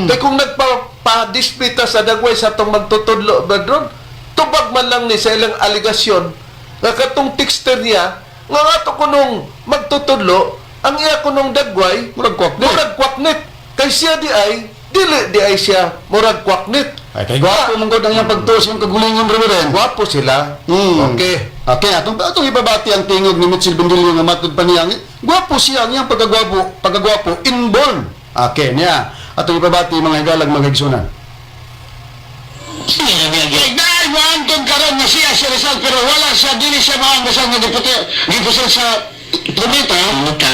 Kay kung nagpa-display ta sa dagway sa atong magtutudlo, Badron, tubag man lang ni sa ilang aligasyon nga katong texter niya nga ato kunong magtutudlo ang iya kunong dagway Murag kwaknit. murag kwaknit. Kay siya di ay dili di ay siya murag kwaknit. Ay, kay gwapo mong god ang iyang pagtuos, yung kagulingon, Reverend. Gwapo sila. Okay. Okay, atong atong ibabati ang tingog ni Mitchell Bendillo nga matud pa niya. Gwapo siya ang iyang pagkagwapo, pagkagwapo inborn. Okay, niya. Atong ibabati mga higalag mga igsunan. Dahil maangkon karon na siya si Rizal pero wala siya dili siya maangkon nga deputy gipusil sa Lumita. Lumita.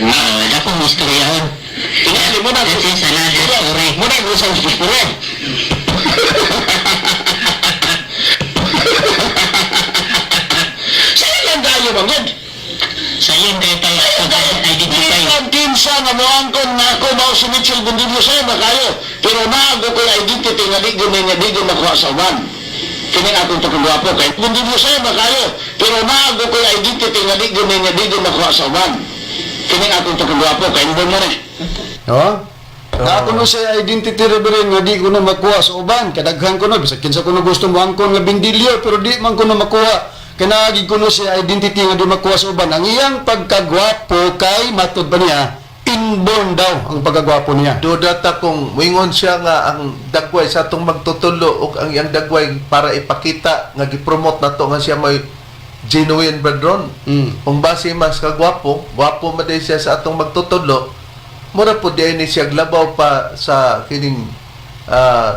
No, dakong istoryahon. Tingali mo na. This is another story. Mo na Rizal sa. Sa'yo lang tayo magod. Sayon kay tayo pag-identify. Bisan kinsa nga moangkon nga ako mao si Mitchell Bundillo sa'yo makayo. Pero naago ko yung identity nga di gud nga di gud makuha sa uban. Kini akong pagkagwapo kay Bundillo sa'yo makayo. Pero naago ko yung identity nga di gud nga di gud makuha sa uban. Kini akong pagkagwapo kay inborn mo ni. No? Na ako no sa identity, Reverend, nga di ko na makuha sa uban. Kadaghan ko no, bisag kinsa ko no gusto mo angkon nga Bendillo, pero di man ko na makuha. Kanaagi ko no sa identity nga di makuha sa uban. Ang iyang pagkagwapo kay matud pa niya, inborn daw ang pagkagwapo niya. Duda ta kung moingon siya nga ang dagway sa atong magtutulo ug ang iyang dagway para ipakita nga gipromote nato nga siya may genuine brethren. Kung base mas kagwapo, gwapo man din siya sa atong magtutudlo, mura po di ni siya glabaw pa sa kining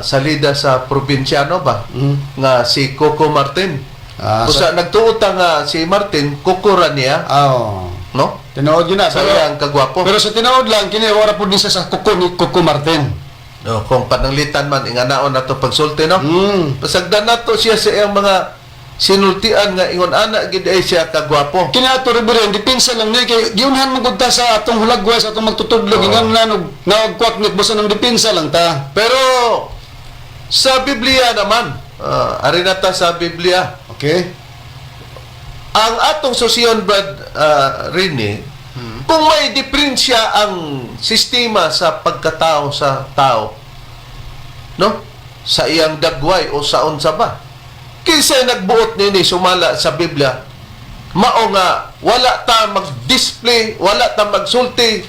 salida sa probinsyano ba nga si Coco Martin. Ah, Usa nagtuo ta nga si Martin Coco ra niya, Ah, oh. no? Tinuod yun na. Sa Pero, iyang kagwapo. pero sa tinuod lang, kini ora po din siya sa kuko ni Coco Martin. No, kung pananglitan man inganaon nato pagsulti, no. Pasagdan nato siya sa iyang mga sinultian nga ingon ana gid ay siya kagwapo. Kini ato, Reverend, depensa lang niya kay giunhan mo gud ta sa atong hulagway sa atong magtutudlo gingan na og naog kwaknit busa ng depensa lang ta. Pero sa Biblia naman, ari na ta sa Biblia. Okay? Ang atong susiyon, Brad Rene, kung may diferensya ang sistema sa pagkatao sa tao, no? Sa iyang dagway o sa unsa ba? Kinsa nagbuot nini sumala sa Biblia? Mao nga wala ta mag-display, wala ta magsulti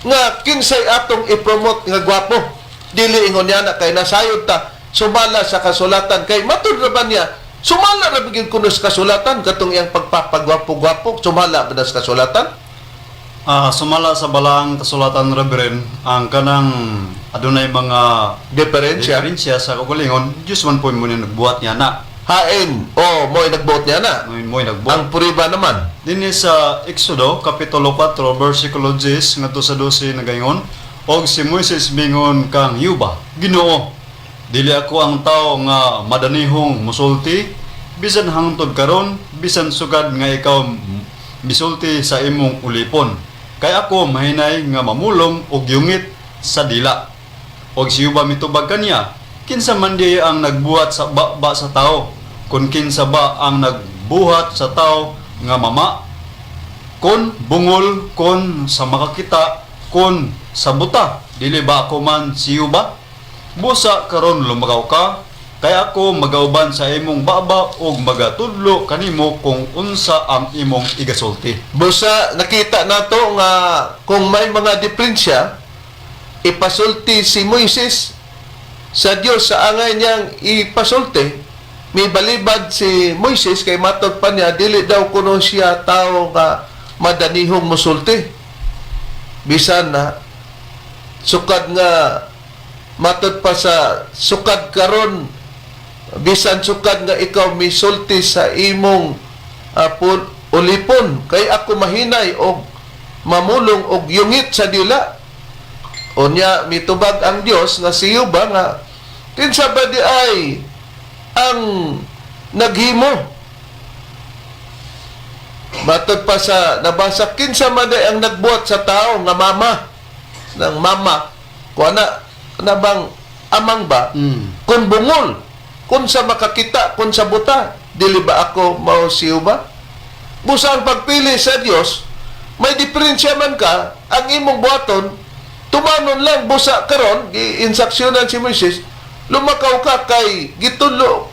nga kinsay atong i-promote nga gwapo. Dili ingon niya na kay nasayod ta sumala sa kasulatan kay matud ra ba niya sumala ra bigin kuno sa kasulatan katong iyang pagpapagwapo-gwapo sumala ba na sa kasulatan? Ah, sumala sa balaang kasulatan, Reverend, ang kanang adunay mga Diferensya. diferensya sa kaugalingon, Diyos man po mo nagbuhat niya na. Hain o mo'y nagbuot niya na. Mo'y nagbuhat. Ang puriba naman. Dinhi sa Exodo kapitulo 4 versikulo 10 ngadto sa 12 nagaingon, og si Moises mingon kang Yuba, Ginoo, dili ako ang tawo nga madanihong musulti bisan hangtod karon bisan sugad nga ikaw misulti sa imong ulipon kay ako mahinay nga mamulong og yungit sa dila. Og si Yuba mitubag kaniya, kinsa man di ang nagbuhat sa baba sa tao, kun kinsa ba ang nagbuhat sa tao nga mama, kon bungol, kon sa makakita, kon sa buta, dili ba ako man si Yuba? Busa karon lumagaw ka, kay ako magauban sa imong baba ug magatudlo kanimo kung unsa ang imong igasulti. Busa nakita nato nga kung may mga diferensya ipasulti si Moises sa Dios sa angay niyang ipasulti may balibad si Moises kay matod pa niya dili daw kuno siya tao nga madanihong musulti bisan na sukad nga matod pa sa sukad karon Bisan sukad nga ikaw misulti sa imong ulipon, kay ako mahinay og mamulong og yungit sa dila. Unya mitubag ang Dios nga siyo ba nga kinsa ba di ay ang naghimo? Matod pa sa nabasa, kinsa man di ang nagbuhat sa tao nga mama ng mama, kuana na, na bang amang ba? Kung bungol, kung sa makakita, kung sa buta, dili ba ako mao siyo ba? Busa ang pagpili sa Dios, may diferensya man ka, ang imong buhaton, tumanon lang busa karon, giinsaksyonan si Moises, lumakaw ka kay gitudlo,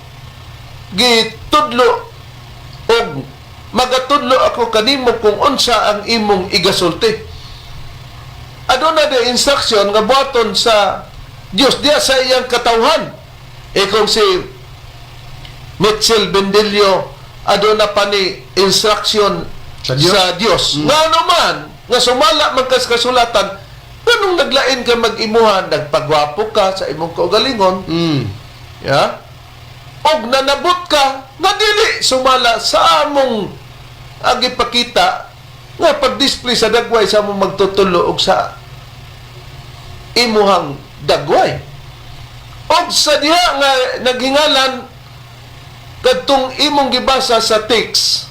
gitudlo og magatudlo ako kanimo kung unsa ang imong igasulti. Aduna the instruction nga buhaton sa Dios diya sa iyang katawhan. E kung si Mitchell Bendillo aduna pa ni instruction sa Dios, sa Dios. Nga ano man, nga sumala man kas kasulatan, ganong naglain ka mag-imuhan, nagpagwapo ka sa imong kaugalingon, ya? Og nanabot ka, nga dili sumala sa among agipakita nga pag-display sa dagway sa among magtutulo og sa imuhang dagway. Og sa diha nga naghingalan kadtong imong gibasa sa text,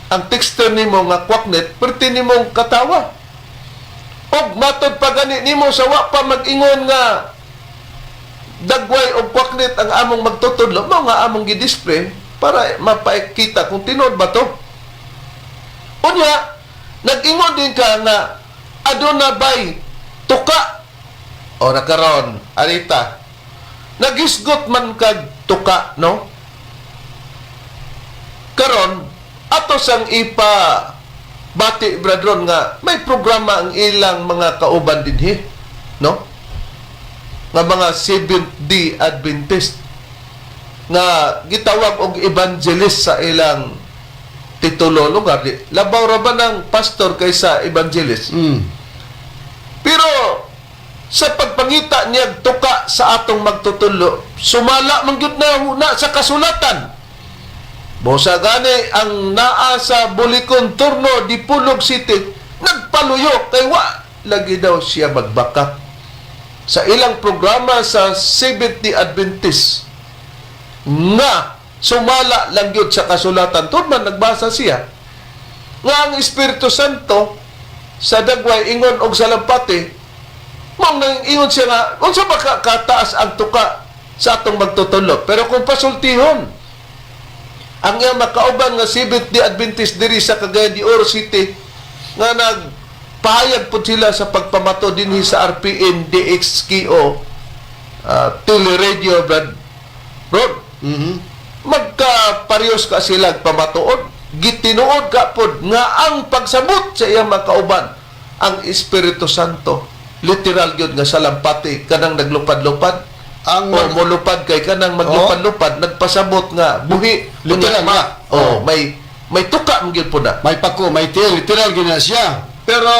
ang texter nimo nga kwaknet, perti nimong katawa. Og matod pa gani nimo sa wa pa mag-ingon nga dagway og kwaknet ang among magtutudlo, mao nga among gi-display para mapakita kung tinuod ba to. Unya, nag-ingon din ka nga aduna bay tuka. O nakaron, arita. Nagisgot man kag tuka, no? Karon, ato sang ipa bati bradron nga may programa ang ilang mga kauban dinhi, no? Nga mga Seventh Day Adventist nga gitawag og evangelist sa ilang titulo lugar di labaw ra ba ng pastor kaysa evangelist? Pero sa pagpangita niya tuka sa atong magtutulo, sumala man gyud na huna sa kasulatan. Busa gani ang naa sa Bulikon Turno di Pulog City nagpaluyo kay wa lagi daw siya magbaka sa ilang programa sa Seventh Day Adventist nga sumala lang gyud sa kasulatan. Tun man nagbasa siya nga ang Espiritu Santo sa dagway ingon og salampati, mao nang ingon siya nga unsa ba kataas ang tuka sa atong magtutulo. Pero kung pasultihon ang iyang makauban nga Seventh Day Adventist diri sa Cagayan de Oro City nga nagpahayag po sila sa pagpamato dinhi sa RPN DXKO Teleradio Brad Rod, magkaparehos ka sila pamatuod, gitinuod ka pod nga ang pagsabot sa iyang makauban ang Espiritu Santo literal gyud nga salampati kanang naglupad-lupad Ang o molupad kay kanang maglupad-lupad nagpasabot nga buhi. Literal Unya, nga. Oh, may tuka man gyud po na. May pako, may tiil, literal gina siya. Pero,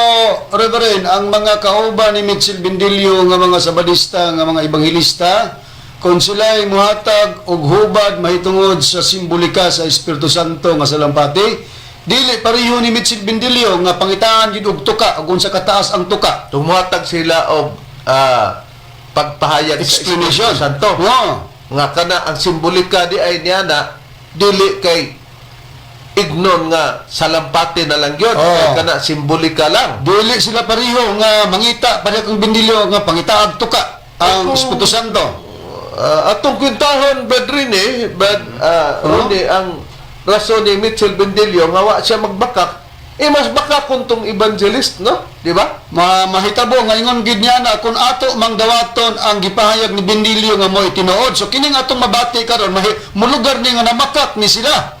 Reverend, ang mga kauban ni Mitchell Bendillo nga mga Sabadista, nga mga Ebanghelista, kung sila'y muhatag og hubad mahitungod sa simbolika sa Espiritu Santo nga salampati, dili pareho ni Mitchell Bendillo nga pangitaan gid og tuka ug unsa kataas ang tuka. Tumuhatag sila og pagpahayag sa Explanation. Espiritu Santo Oo. nga kana ang simbolika di ay niya na dili kay ignon nga salampati na lang yun. Oo. Kay kana simbolika lang. Dili sila pareho nga mangita pareho kang Bendillo nga pangitaag tuka ang Ako- Espiritu Santo. Atong kwintahon Brad Rene, Brad Rene, ang rason ni Mitchell Bendillo nga wa siya magbakak, eh mas baka kung tong evangelist, no? Di ba? Mahitabo nga ingon gid niya na kung ato mang dawaton ang gipahayag ni Bendilio nga mo'y tinuod. So kining atong mabati karon mulugar ni nga namakak ni sila.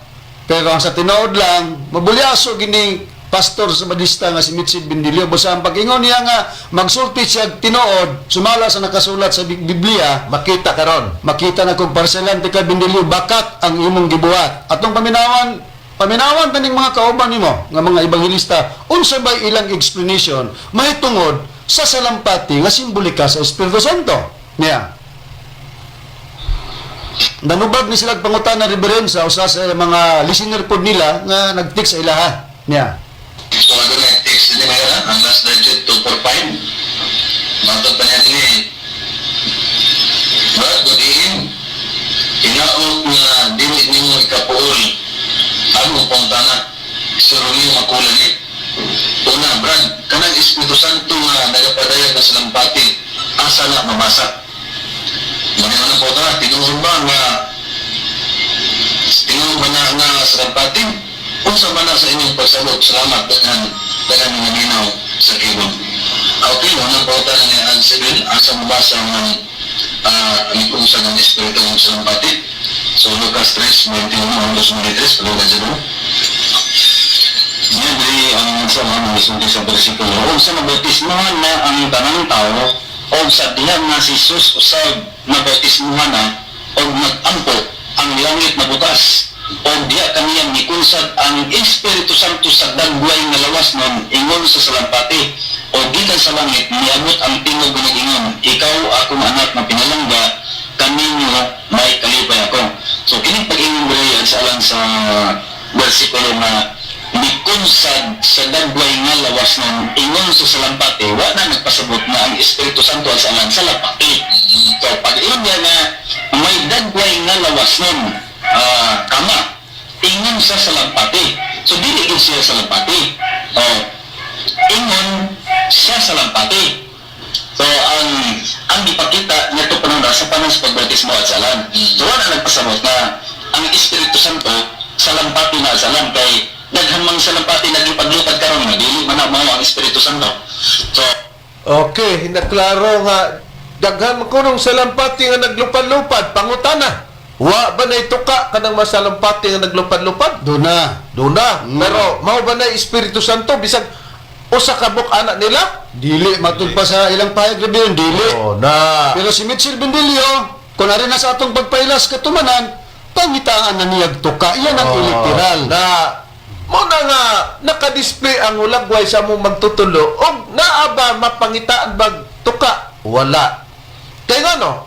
Pero ang sa tinuod lang, mabulyaso gini pastor sa Badista nga si Mitchell Bendilio. Busa ang pag-ingon niya nga magsulti siya tinuod sumala sa nakasulat sa Biblia, Makita karon. Makita na kung parselan ti ka Bendilio, bakat ang imong gibuhat. Atong paminawan, paminawan taning mga kauban nimo nga mga ebanghelista, unsa bay ilang explanation mahitungod sa salampati nga simbolika sa Espiritu Santo. Niya. Nanubag ni sila pangutana, Reverend, sa usa sa mga listener pod nila nga nag-text sa ilaha niya. So, adunay text din na ang last digit 245. Matod pa niya din. Brad, good evening. Hinaot nga dili nimo ikapuol ang pangutana. Si Romeo Makulan ni. Una, Brad, kanang Espiritu Santo nga nagapadayag na salampati, asa na mabasa? Mga na po ta, tinuod ba nga tinuod ba na nga salampati? Unsa man na sa inyong pagsabot? Salamat, daghan daghan nga minaw sa kibon. Okay, unang pauta na ni Ann Civil, asa mabasa ang uh, ng Espiritu ng salampati? So, Lucas 3, 21 hanggang 23, palugan sa dulo. Yan, diri ang sa mga mga sa bersikulo. Ug sa nabautismuhan na ang tanang tao, o sa diha nga si Jesus usab nabautismuhan na, og nag-ampo ang langit nabukas, o diha kaniyang mikunsad ang Espiritu Santo sa dagway nga lawas nun, ingon sa salampati, o gikan sa langit, niabot ang tingog nga nag-ingon, "Ikaw akong anak na pinalangga, kaninyo may kalipay ako." So, kining pag-ingon diri sa alang sa bersikulo na mikunsad sa dagway nga lawas nun ingon sa salampati, wa na nagpasabot na ang Espiritu Santo sa alang sa lampati. So pag ingon niya nga may dagway nga lawas nun kama ingon sa salampati, so dili gid siya salampati. Oh, ingon siya salampati. So ang gipakita nito panahon sa panahon sa pagbautismo at salan. So wala nagpasabot na ang Espiritu Santo salampati na salan, kay daghan mang salampati nagipaglupad karon nga dili man na mao ang Espiritu Santo. So Okay, naklaro nga daghan man kunong salampati nga naglupad-lupad, pangutana. Wa ba na ituka kanang masalampati nga naglupad-lupad? Doon na. Doon na. Pero mao ba na Espiritu Santo bisag usa ka buok anak nila? Dili matud pa sa ilang pahayag, Reverend, dili. Oh, na. Pero si Mitchell Bendilio, kung ari na sa atong pagpailas katumanan, pangitaan na niyag tuka. Iyan ang literal. Na mo na nga nakadisplay ang hulagway sa mong magtutulo og naa ba mapangitaan bag tuka? Wala. Kay ngano,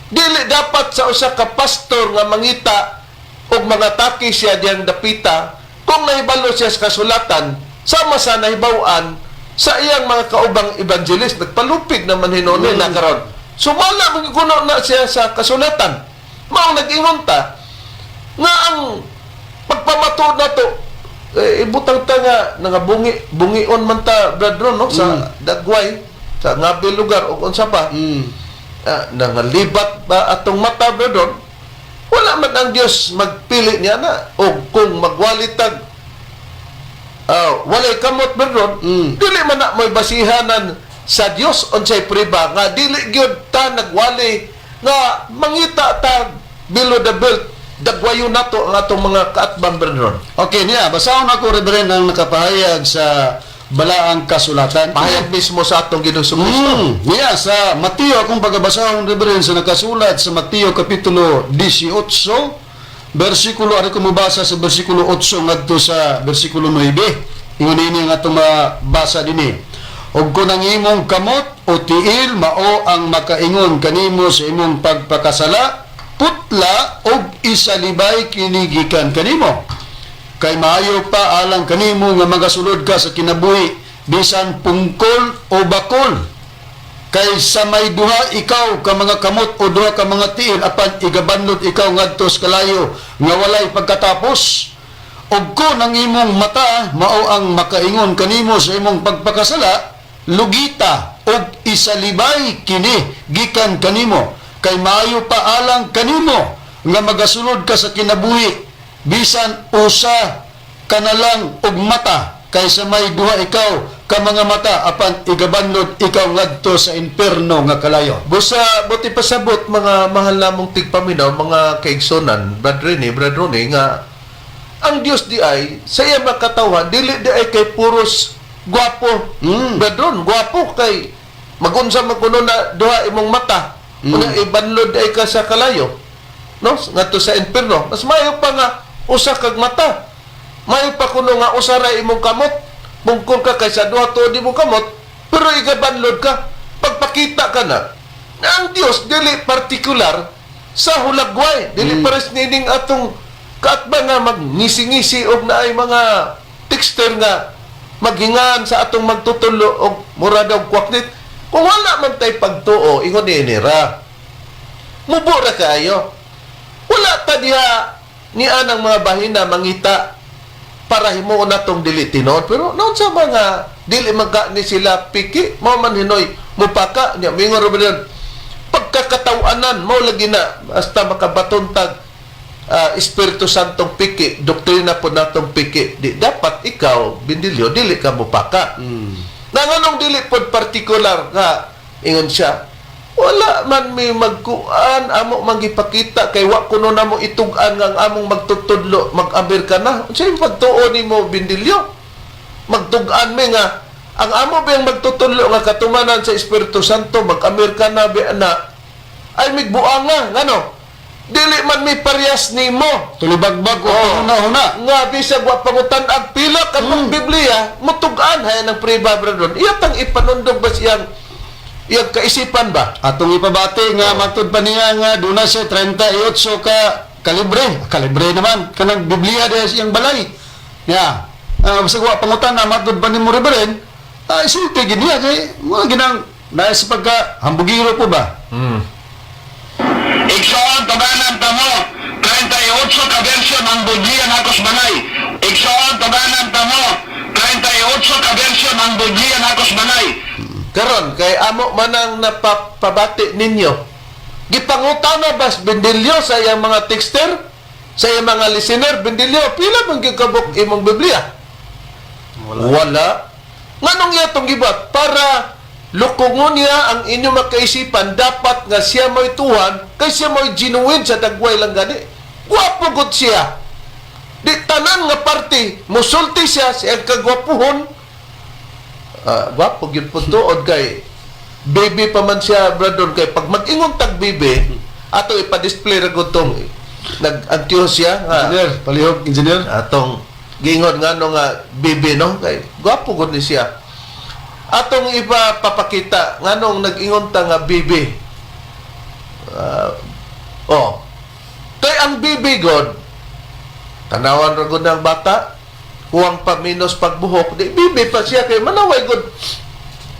dili dapat sa usa ka pastor nga mangita og mga taki siya diyang dapita kung nahibalo siya sa kasulatan sama sa nahibaw-an sa iyang mga kaubang evangelist. Nagpalupig naman hinuni na karon, sumala man kuno na siya sa kasulatan. Mao nag-ingon ta nga ang pagpamatuod na to, eh, ibutang ta nga nangabungi bungion man ta, Brad Ron, no, sa dagway sa ngabi lugar o unsa pa. Nangalibat ba atong mata, Brad Ron? Wala man ang Dios magpili niya na o kung magwalitag walay kamot, Brad Ron, dili man na mo'y basihanan sa Dios unsay priba nga dili gyud ta nagwali nga mangita ta below the belt, dagwayon nato ang atong mga kaatbang, Brad Ron. Okay, niya, basahon ako, Reverend, ang nakapahayag sa balaang kasulatan. Pahayag mismo sa atong Ginoong Kristo. Niya, sa Mateo, akong pagkabasahon, Reverend, sa nakasulat sa Mateo Kapitulo 18, versikulo, ano ko mabasa sa versikulo 8 ngadto sa versikulo 9. Ingon ini ang atong mabasa dinhi. "Ug kung ang imong kamot o tiil mao ang makaingon kanimo sa imong pagpakasala, putla og isalibay kini gikan kanimo. Kay maayo pa alang kanimo nga magasulod ka sa kinabuhi bisan pungkol o bakol kaysa may duha ikaw ka mga kamot o duha ka mga tiil apan igabanlod ikaw ngadto sa kalayo nga walay pagkatapos. Ug kon ang imong mata mao ang makaingon kanimo sa imong pagpakasala, lugita og isalibay kini gikan kanimo. Kay maayo pa alang kanimo nga magasulod ka sa kinabuhi bisan usa ka na lang og mata kaysa may duha ikaw ka mga mata apan igabanlod ikaw ngadto sa imperno nga kalayo." Busa buti pasabot, mga mahal namong tigpaminaw, mga kaigsonan, Brad Rene, Brad Rone, nga ang Dios di ay sa iya makatawhan dili di ay kay puros gwapo. Brad Ron, gwapo kay magunsa man kuno na duha imong mata. Una ibanlod ay ka sa kalayo. No? Ngadto sa impierno. Mas maayo pa nga usa kag mata. Maayo pa kuno nga usa ra imong kamot. Bungkol ka kaysa duha tuod imong kamot, pero igabanlod ka. Pagpakita ka na, na ang Dios dili partikular Sa hulagway, dili pares nining atong kaatba nga magngisi-ngisi og naay mga texter nga maghingan sa atong magtutulo og mura daw kwaknit. Kung wala man tay pagtuo, ingon ni ra. Mubo ra kaayo. Wala ta diha ni anang mga bahina mangita para himuon natong dili tinuod, pero noon sa mga dili man ka ni sila piki mao man hinoy mupaka nya mingon ra ba yun? Pagkakatawanan mao lagi na hasta makabaton tag Espiritu Santong piki, doktrina po natong piki, di dapat ikaw, Bindilyo, dili ka mupaka. Na nganong dili pod partikular nga ingon siya, wala man mi magkuan amo man gipakita kay wa kuno namo itug-an nga ang among magtutudlo mag-abir ka na. Unsay pagtuo nimo, Bindilyo? Magtug-an mi nga ang amo biyang magtutudlo nga katumanan sa Espiritu Santo mag-amir ka na bi na ay migbuanga ngano dili man mi parehas nimo. Tulibagbag o Oo. huna-huna. Nga bisag wa pangutan ang pila ka mm. Biblia mutug-an hay ng priba brethren, iyatang ipanundog ba siyang iyang kaisipan ba? Atong ipabati nga matud pa niya nga duna siya 38 ka kalibre. Kalibre naman kanang Biblia diha sa iyang balay. Ya. Bisag wa pangutan na matud pa nimo, Reverend. Ah, isulti gid niya kay mga ginang dahil sa pagka hambugiro po ba? Igsoon, tuganan ta mo. 38 ka version ang Biblia nakos balay. Igsoon, tuganan ta mo. 38 ka version ang Biblia nakos balay. Karon kay amo man ang napapabati ninyo, gipangutana bas Bendilyo sa iyang mga texter, sa iyang mga listener, "Bendilyo, pila man gyud kabuk imong Biblia?" Wala. Wala. Nganong iya tong gibuhat? Para lukungon niya ang inyong makaisipan, dapat nga siya mo'y tuhan, kay siya mo'y genuine sa dagway lang gani. Gwapo gud siya. Di tanan nga parte, musulti siya siya kagwapuhon. Ah, gwapo gyud po tuod kay baby pa man siya, brother, kay pag mag-ingon tag baby, ato ipa-display ra gud tong nag-antiyo siya nga Engineer, palihog engineer. Atong giingon nga no nga bibi no kay gwapo gud ni siya, atong iba papakita nganong nag-ingon ta nga bibi. Ah, oh, kay ang bibi god, tanawan ra gud ng bata, kuwang pa minus pagbuhok, di bibi pa siya kay manaway gud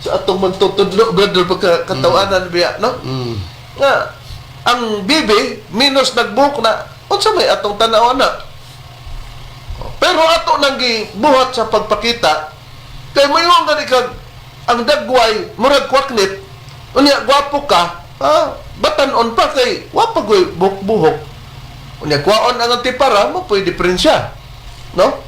sa atong magtutudlo, brother, pagka katawanan biya no nga ang bibi minus nagbuhok na, unsa may atong tanawan na. Pero ato nang gibuhat sa pagpakita kay mayon gani kag ang dagway murag kwaknit, unya gwapo ka, ah, batan-on pa kay wa pa goy buhok-buhok, unya kwaon ang antipara mo pwede diferensya no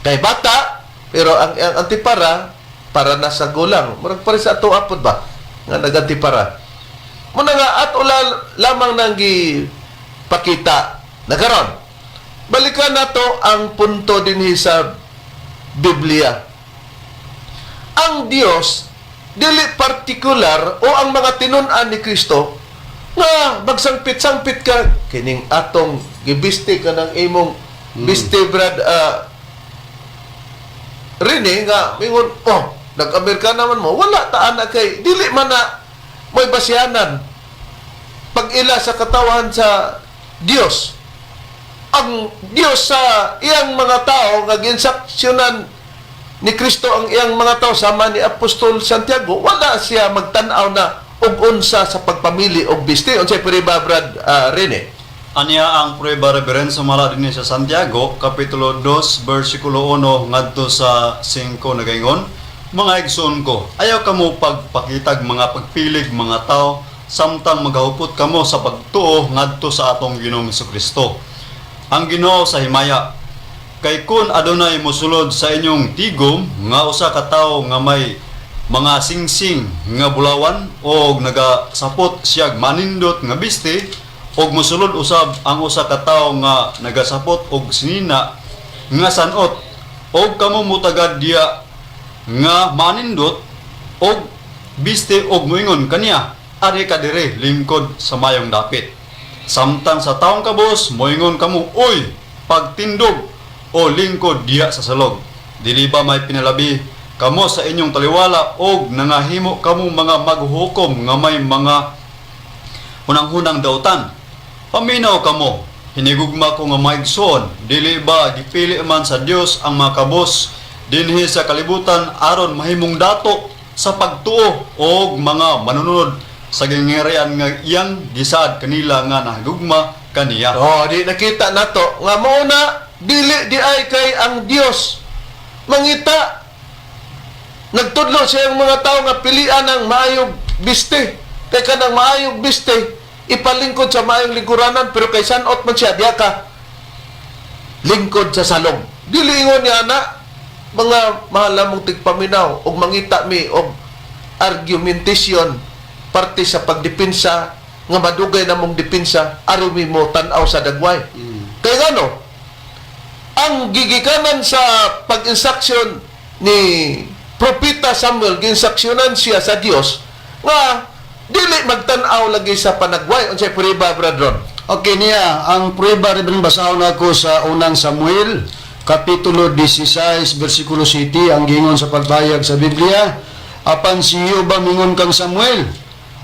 kay bata, pero ang antipara para nasa gulang, murag pare sa ato apod ba nga nagantipara muna nga at ula lamang nang gipakita na. Karon balikan nato ang punto dinhi sa Biblia. Ang Dios dili partikular o ang mga tinun-an ni Kristo nga magsangpit-sangpit ka kining atong gibisti ka ng imong biste, brad Rene, nga mingon, "Oh, nag-Amerika naman mo." Wala ta ana kay dili man na may basihanan pag-ila sa katawan sa Dios. Ang Dios sa iyang mga tao nga ginsaksyonan ni Kristo ang iyang mga tao sama ni Apostol Santiago, wala siya magtan-aw na og unsa sa pagpamili og biste. Unsay prueba, brad Rene? Anya ang prueba, Reverend, sumala dinhi sa Santiago, Kapitulo 2, versikulo 1 ngadto sa 5, nagaingon, "Mga igsoon ko, ayaw kamo pagpakitag mga pagpilig mga tao samtang magahupot kamo sa pagtuo ngadto sa atong Ginoong Kristo, ang Ginoo sa himaya. Kay kun adunay mosulod sa inyong tigom nga usa ka tawo nga may mga singsing nga bulawan og nagasapot siyag manindot nga biste, og mosulod usab ang usa ka tawo nga nagasapot og sinina nga sanot, og kamo mutagad diya nga manindot og biste og moingon kaniya, 'Ari ka dire lingkod sa mayong dapit,' samtang sa taong kabos moingon kamo, 'Oy, pagtindog o lingkod diya sa salog,' dili ba may pinalabi kamo sa inyong taliwala og nangahimo kamo mga maghukom nga may mga hunang-hunang dautan?" Paminaw kamo, hinigugma ko nga maigsoon, dili ba gipili man sa Dios ang mga kabos dinhi sa kalibutan aron mahimong dato sa pagtuo og mga manunod sa gingharian nga iyang gisaad kanila nga nahigugma kaniya. Oh, di nakita nato nga mao na dili di ay kay ang Dios mangita, nagtudlo siya ang mga tao nga pilian ang maayong biste kay kanang maayong biste ipalingkod sa maayong lingkuranan, pero kay sanot man siya diya ka lingkod sa salong. Dili ingon niya na, mga mahal namong tigpaminaw, og mangita mi og argumentation parte sa pagdepensa nga madugay namong depensa aron mi mo tan-aw sa dagway. Kay ngano ang gigikanan sa pag-instruction ni Propeta Samuel, giinstructionan siya sa Dios nga dili magtan-aw lagi sa panagway. Unsay prueba, Bradron? Okay niya, ang prueba, Reverend, basahon ako sa Unang Samuel, Kapitulo 16, versikulo 7, ang gingon sa pagbayag sa Biblia, "Apan si Jehova mingon kang Samuel,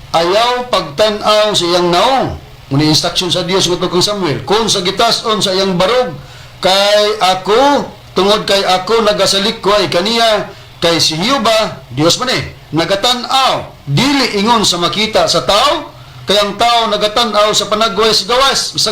ayaw pagtan-aw sa iyang naong." Muni instruction sa Dios ngadto kang Samuel, "Kung sa gitason sa iyang barog, kay ako, tungod kay ako nagasalikway kaniya, kay si Jehova, Dios man eh, nagatan-aw, dili ingon sa makita sa tao, kay ang tao nagatan-aw sa panagway sa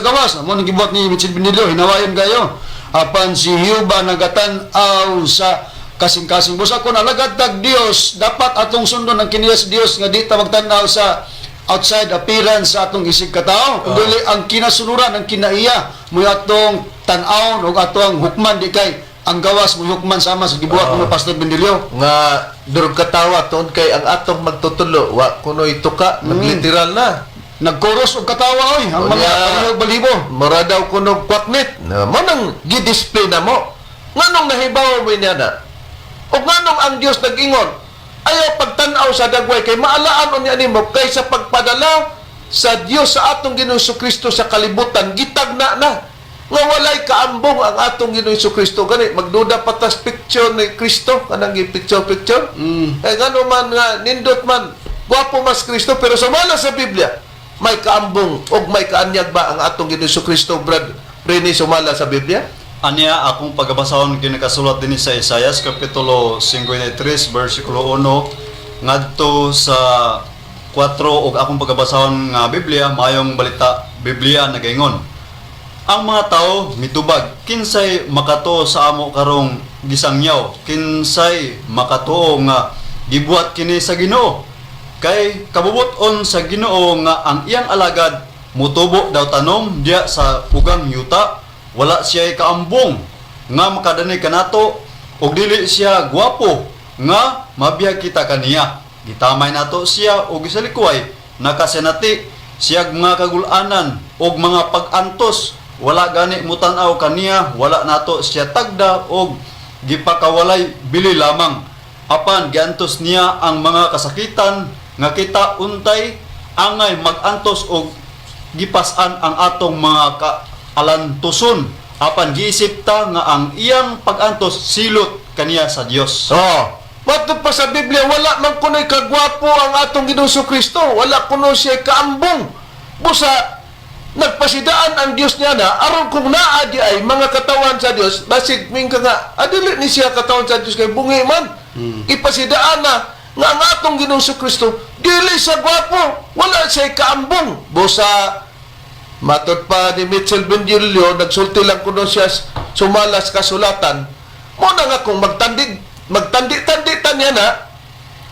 gawas." Mo nang gibuhat ni Mitchell Benilio, hinawayon kayo. "Apan si Jehova nagatan-aw sa kasing-kasing." Busa kon alagad tag Dios, dapat atong sundon ang kiniya sa Dios nga di ta magtan-aw sa outside appearance sa atong isig katao, kundi ang kinasunuran, ang kinaiya mo atong tan-awon ug atong hukman, di kay ang gawas mo hukman sama sa gibuhat mo, Pastor Benilio. Nga durog katawa tuon kay ang atong magtutulo wa kunoy tuka, nagliteral na. Nagkoros og katawa oy ang mga Unya. oh, balibo. Mura daw kunog kwaknit na mo nang gi-display na mo. Nganong nahibaw mo niya na? O nganong ang Dios nag-ingon ayaw pagtan-aw sa dagway? Kay maalaan unya nimo kay sa pagpadala sa Dios sa atong Ginoong Kristo sa kalibutan, gitagna na nga walay kaambong ang atong Ginoong Kristo. Gani magduda patas picture ni Kristo, kanang gi-picture picture. Eh ngano man nga nindot man, gwapo mas Kristo, pero sumala sa Biblia may kaambong og may kaanyag ba ang atong Ginoong Kristo, Brad Rene, sumala sa Biblia? Aniya akong pagabasahon kinakasulat dinhi sa Isayas kapitulo 53 bersikulo 1 ngadto sa 4 ug akong pagabasahon nga Biblia, Maayong Balita Biblia, nagaingon: "Ang mga tao mitubag, kinsay makatuo sa amo karong gisangyaw? Kinsay makatuo nga gibuhat kini sa Ginoo? Kay kabubut-on sa Ginoo nga ang iyang alagad mutubo daw tanom diya sa pugang yuta. Wala siya kaambong nga makadani kanato ug dili siya gwapo nga mabiyag kita kaniya. Gitamay nato siya ug gisalikuay, nakasinati siyag mga kagulanan ug mga pag-antos. Wala gani mutan-aw kaniya, wala nato siya tagda og gipakawalay bili lamang. Apan giantos niya ang mga kasakitan nga kita untay angay magantos og gipas-an ang atong mga kaalantuson. Apan giisip ta nga ang iyang pag-antos silot kaniya sa Dios." Oh. Matod pa sa Biblia, wala man kuno'y kagwapo ang atong Ginoong Kristo. Wala kuno siya kaambong. Busa, nagpasidaan ang Dios niya na, aron kung naa di ay mga katawan sa Dios, basig ming ka nga, adili ni siya katawan sa Dios kay bungi man. Ipasidaan na, nga ang atong Ginoong Kristo, dili siya gwapo, wala siya kaambong. Busa, matod pa ni Mitchell Benjilio, nagsulti lang kuno siya sumalas kasulatan. Mo na nga kung magtandi, magtandi-tandi ta niya na,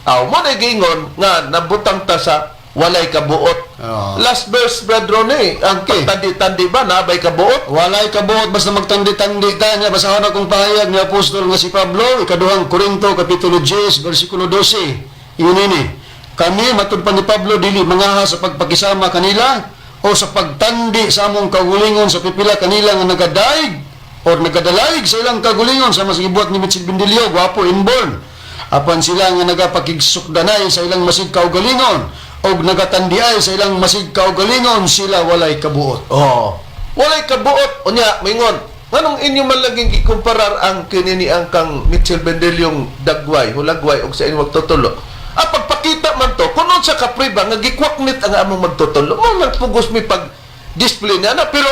aw mo na giingon nga nabutang ta sa walay kabuot. Oo. Last verse, Brad Ronnie, ang pagtandi-tandi ba, nabay kabuot? Walay kabuot basta magtandi-tandi ta niya. Basahon akong pahayag ni apostol nga si Pablo, Ikaduhang Korinto kapitulo 10 bersikulo 12. Ingon ini, "Kami," matud pa ni Pablo, "dili mangaha sa pagpakisama kanila o sa pagtandi sa among kaugalingon sa pipila kanila nga nagadaig or nagadalaig sa ilang kaugalingon sama sa gibuhat ni Mitchell Bendilio, gwapo inborn. Apan sila nga nagapakigsukdanay sa ilang masig kaugalingon og nagatandiay sa ilang masig kaugalingon, sila walay kabuot." Oh. Walay kabuot. Unya, mingon, nganong inyo man laging gikumparar ang kinini ang kang Mitchell Bendelyong dagway, hulagway, og sa inyong magtutulo? Ah, pagpakita man to, kuno sa kapriba, nga gikwaknit ang among magtutulo, mo nagpugos mi pag Display niya na, pero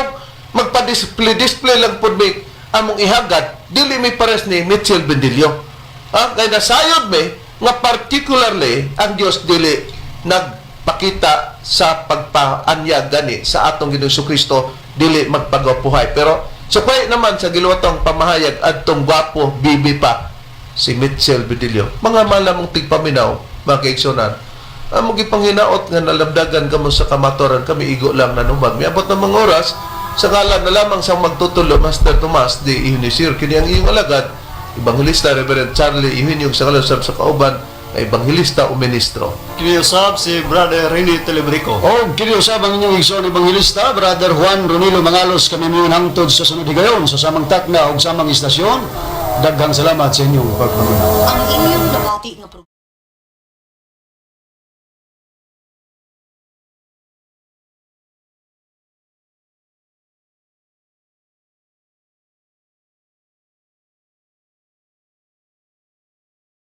magpa-display display lang pud may among ihagad, dili mi pares ni Mitchell Bendillo. Ah, kay nasayod mi nga particularly ang Dios dili nagpakita sa pagpaanyag gani sa atong Ginoong Kristo, dili magpagapuhay. Pero sukway naman sa giluwatong pamahayag adtong gwapo bibi pa si Mitchell Bedillo. Mga malamong tigpaminaw, mga kaigsunan, ang mga panghinaot nga nalabdagan kamo sa kamatoran, kami igo lang nanubag. Miabot ng mga oras, sa ngalan na lamang sa magtutulo, Master Tomas de Eunisir, kini ang iyong alagad, Evangelista Reverend Charlie Eugenio, sa ngalan sa kauban, nga Evangelista o Ministro. Kini usab si Brother Rene Telebrico. O kini usab ang inyong igsoon ebanghelista, Brother Juan Ronilo Mangalos, kami miyon hangtod sa sunod higayon sa samang takna ug samang istasyon. Daghang salamat sa inyong pagpaminaw. Ang inyong nabati nga programa.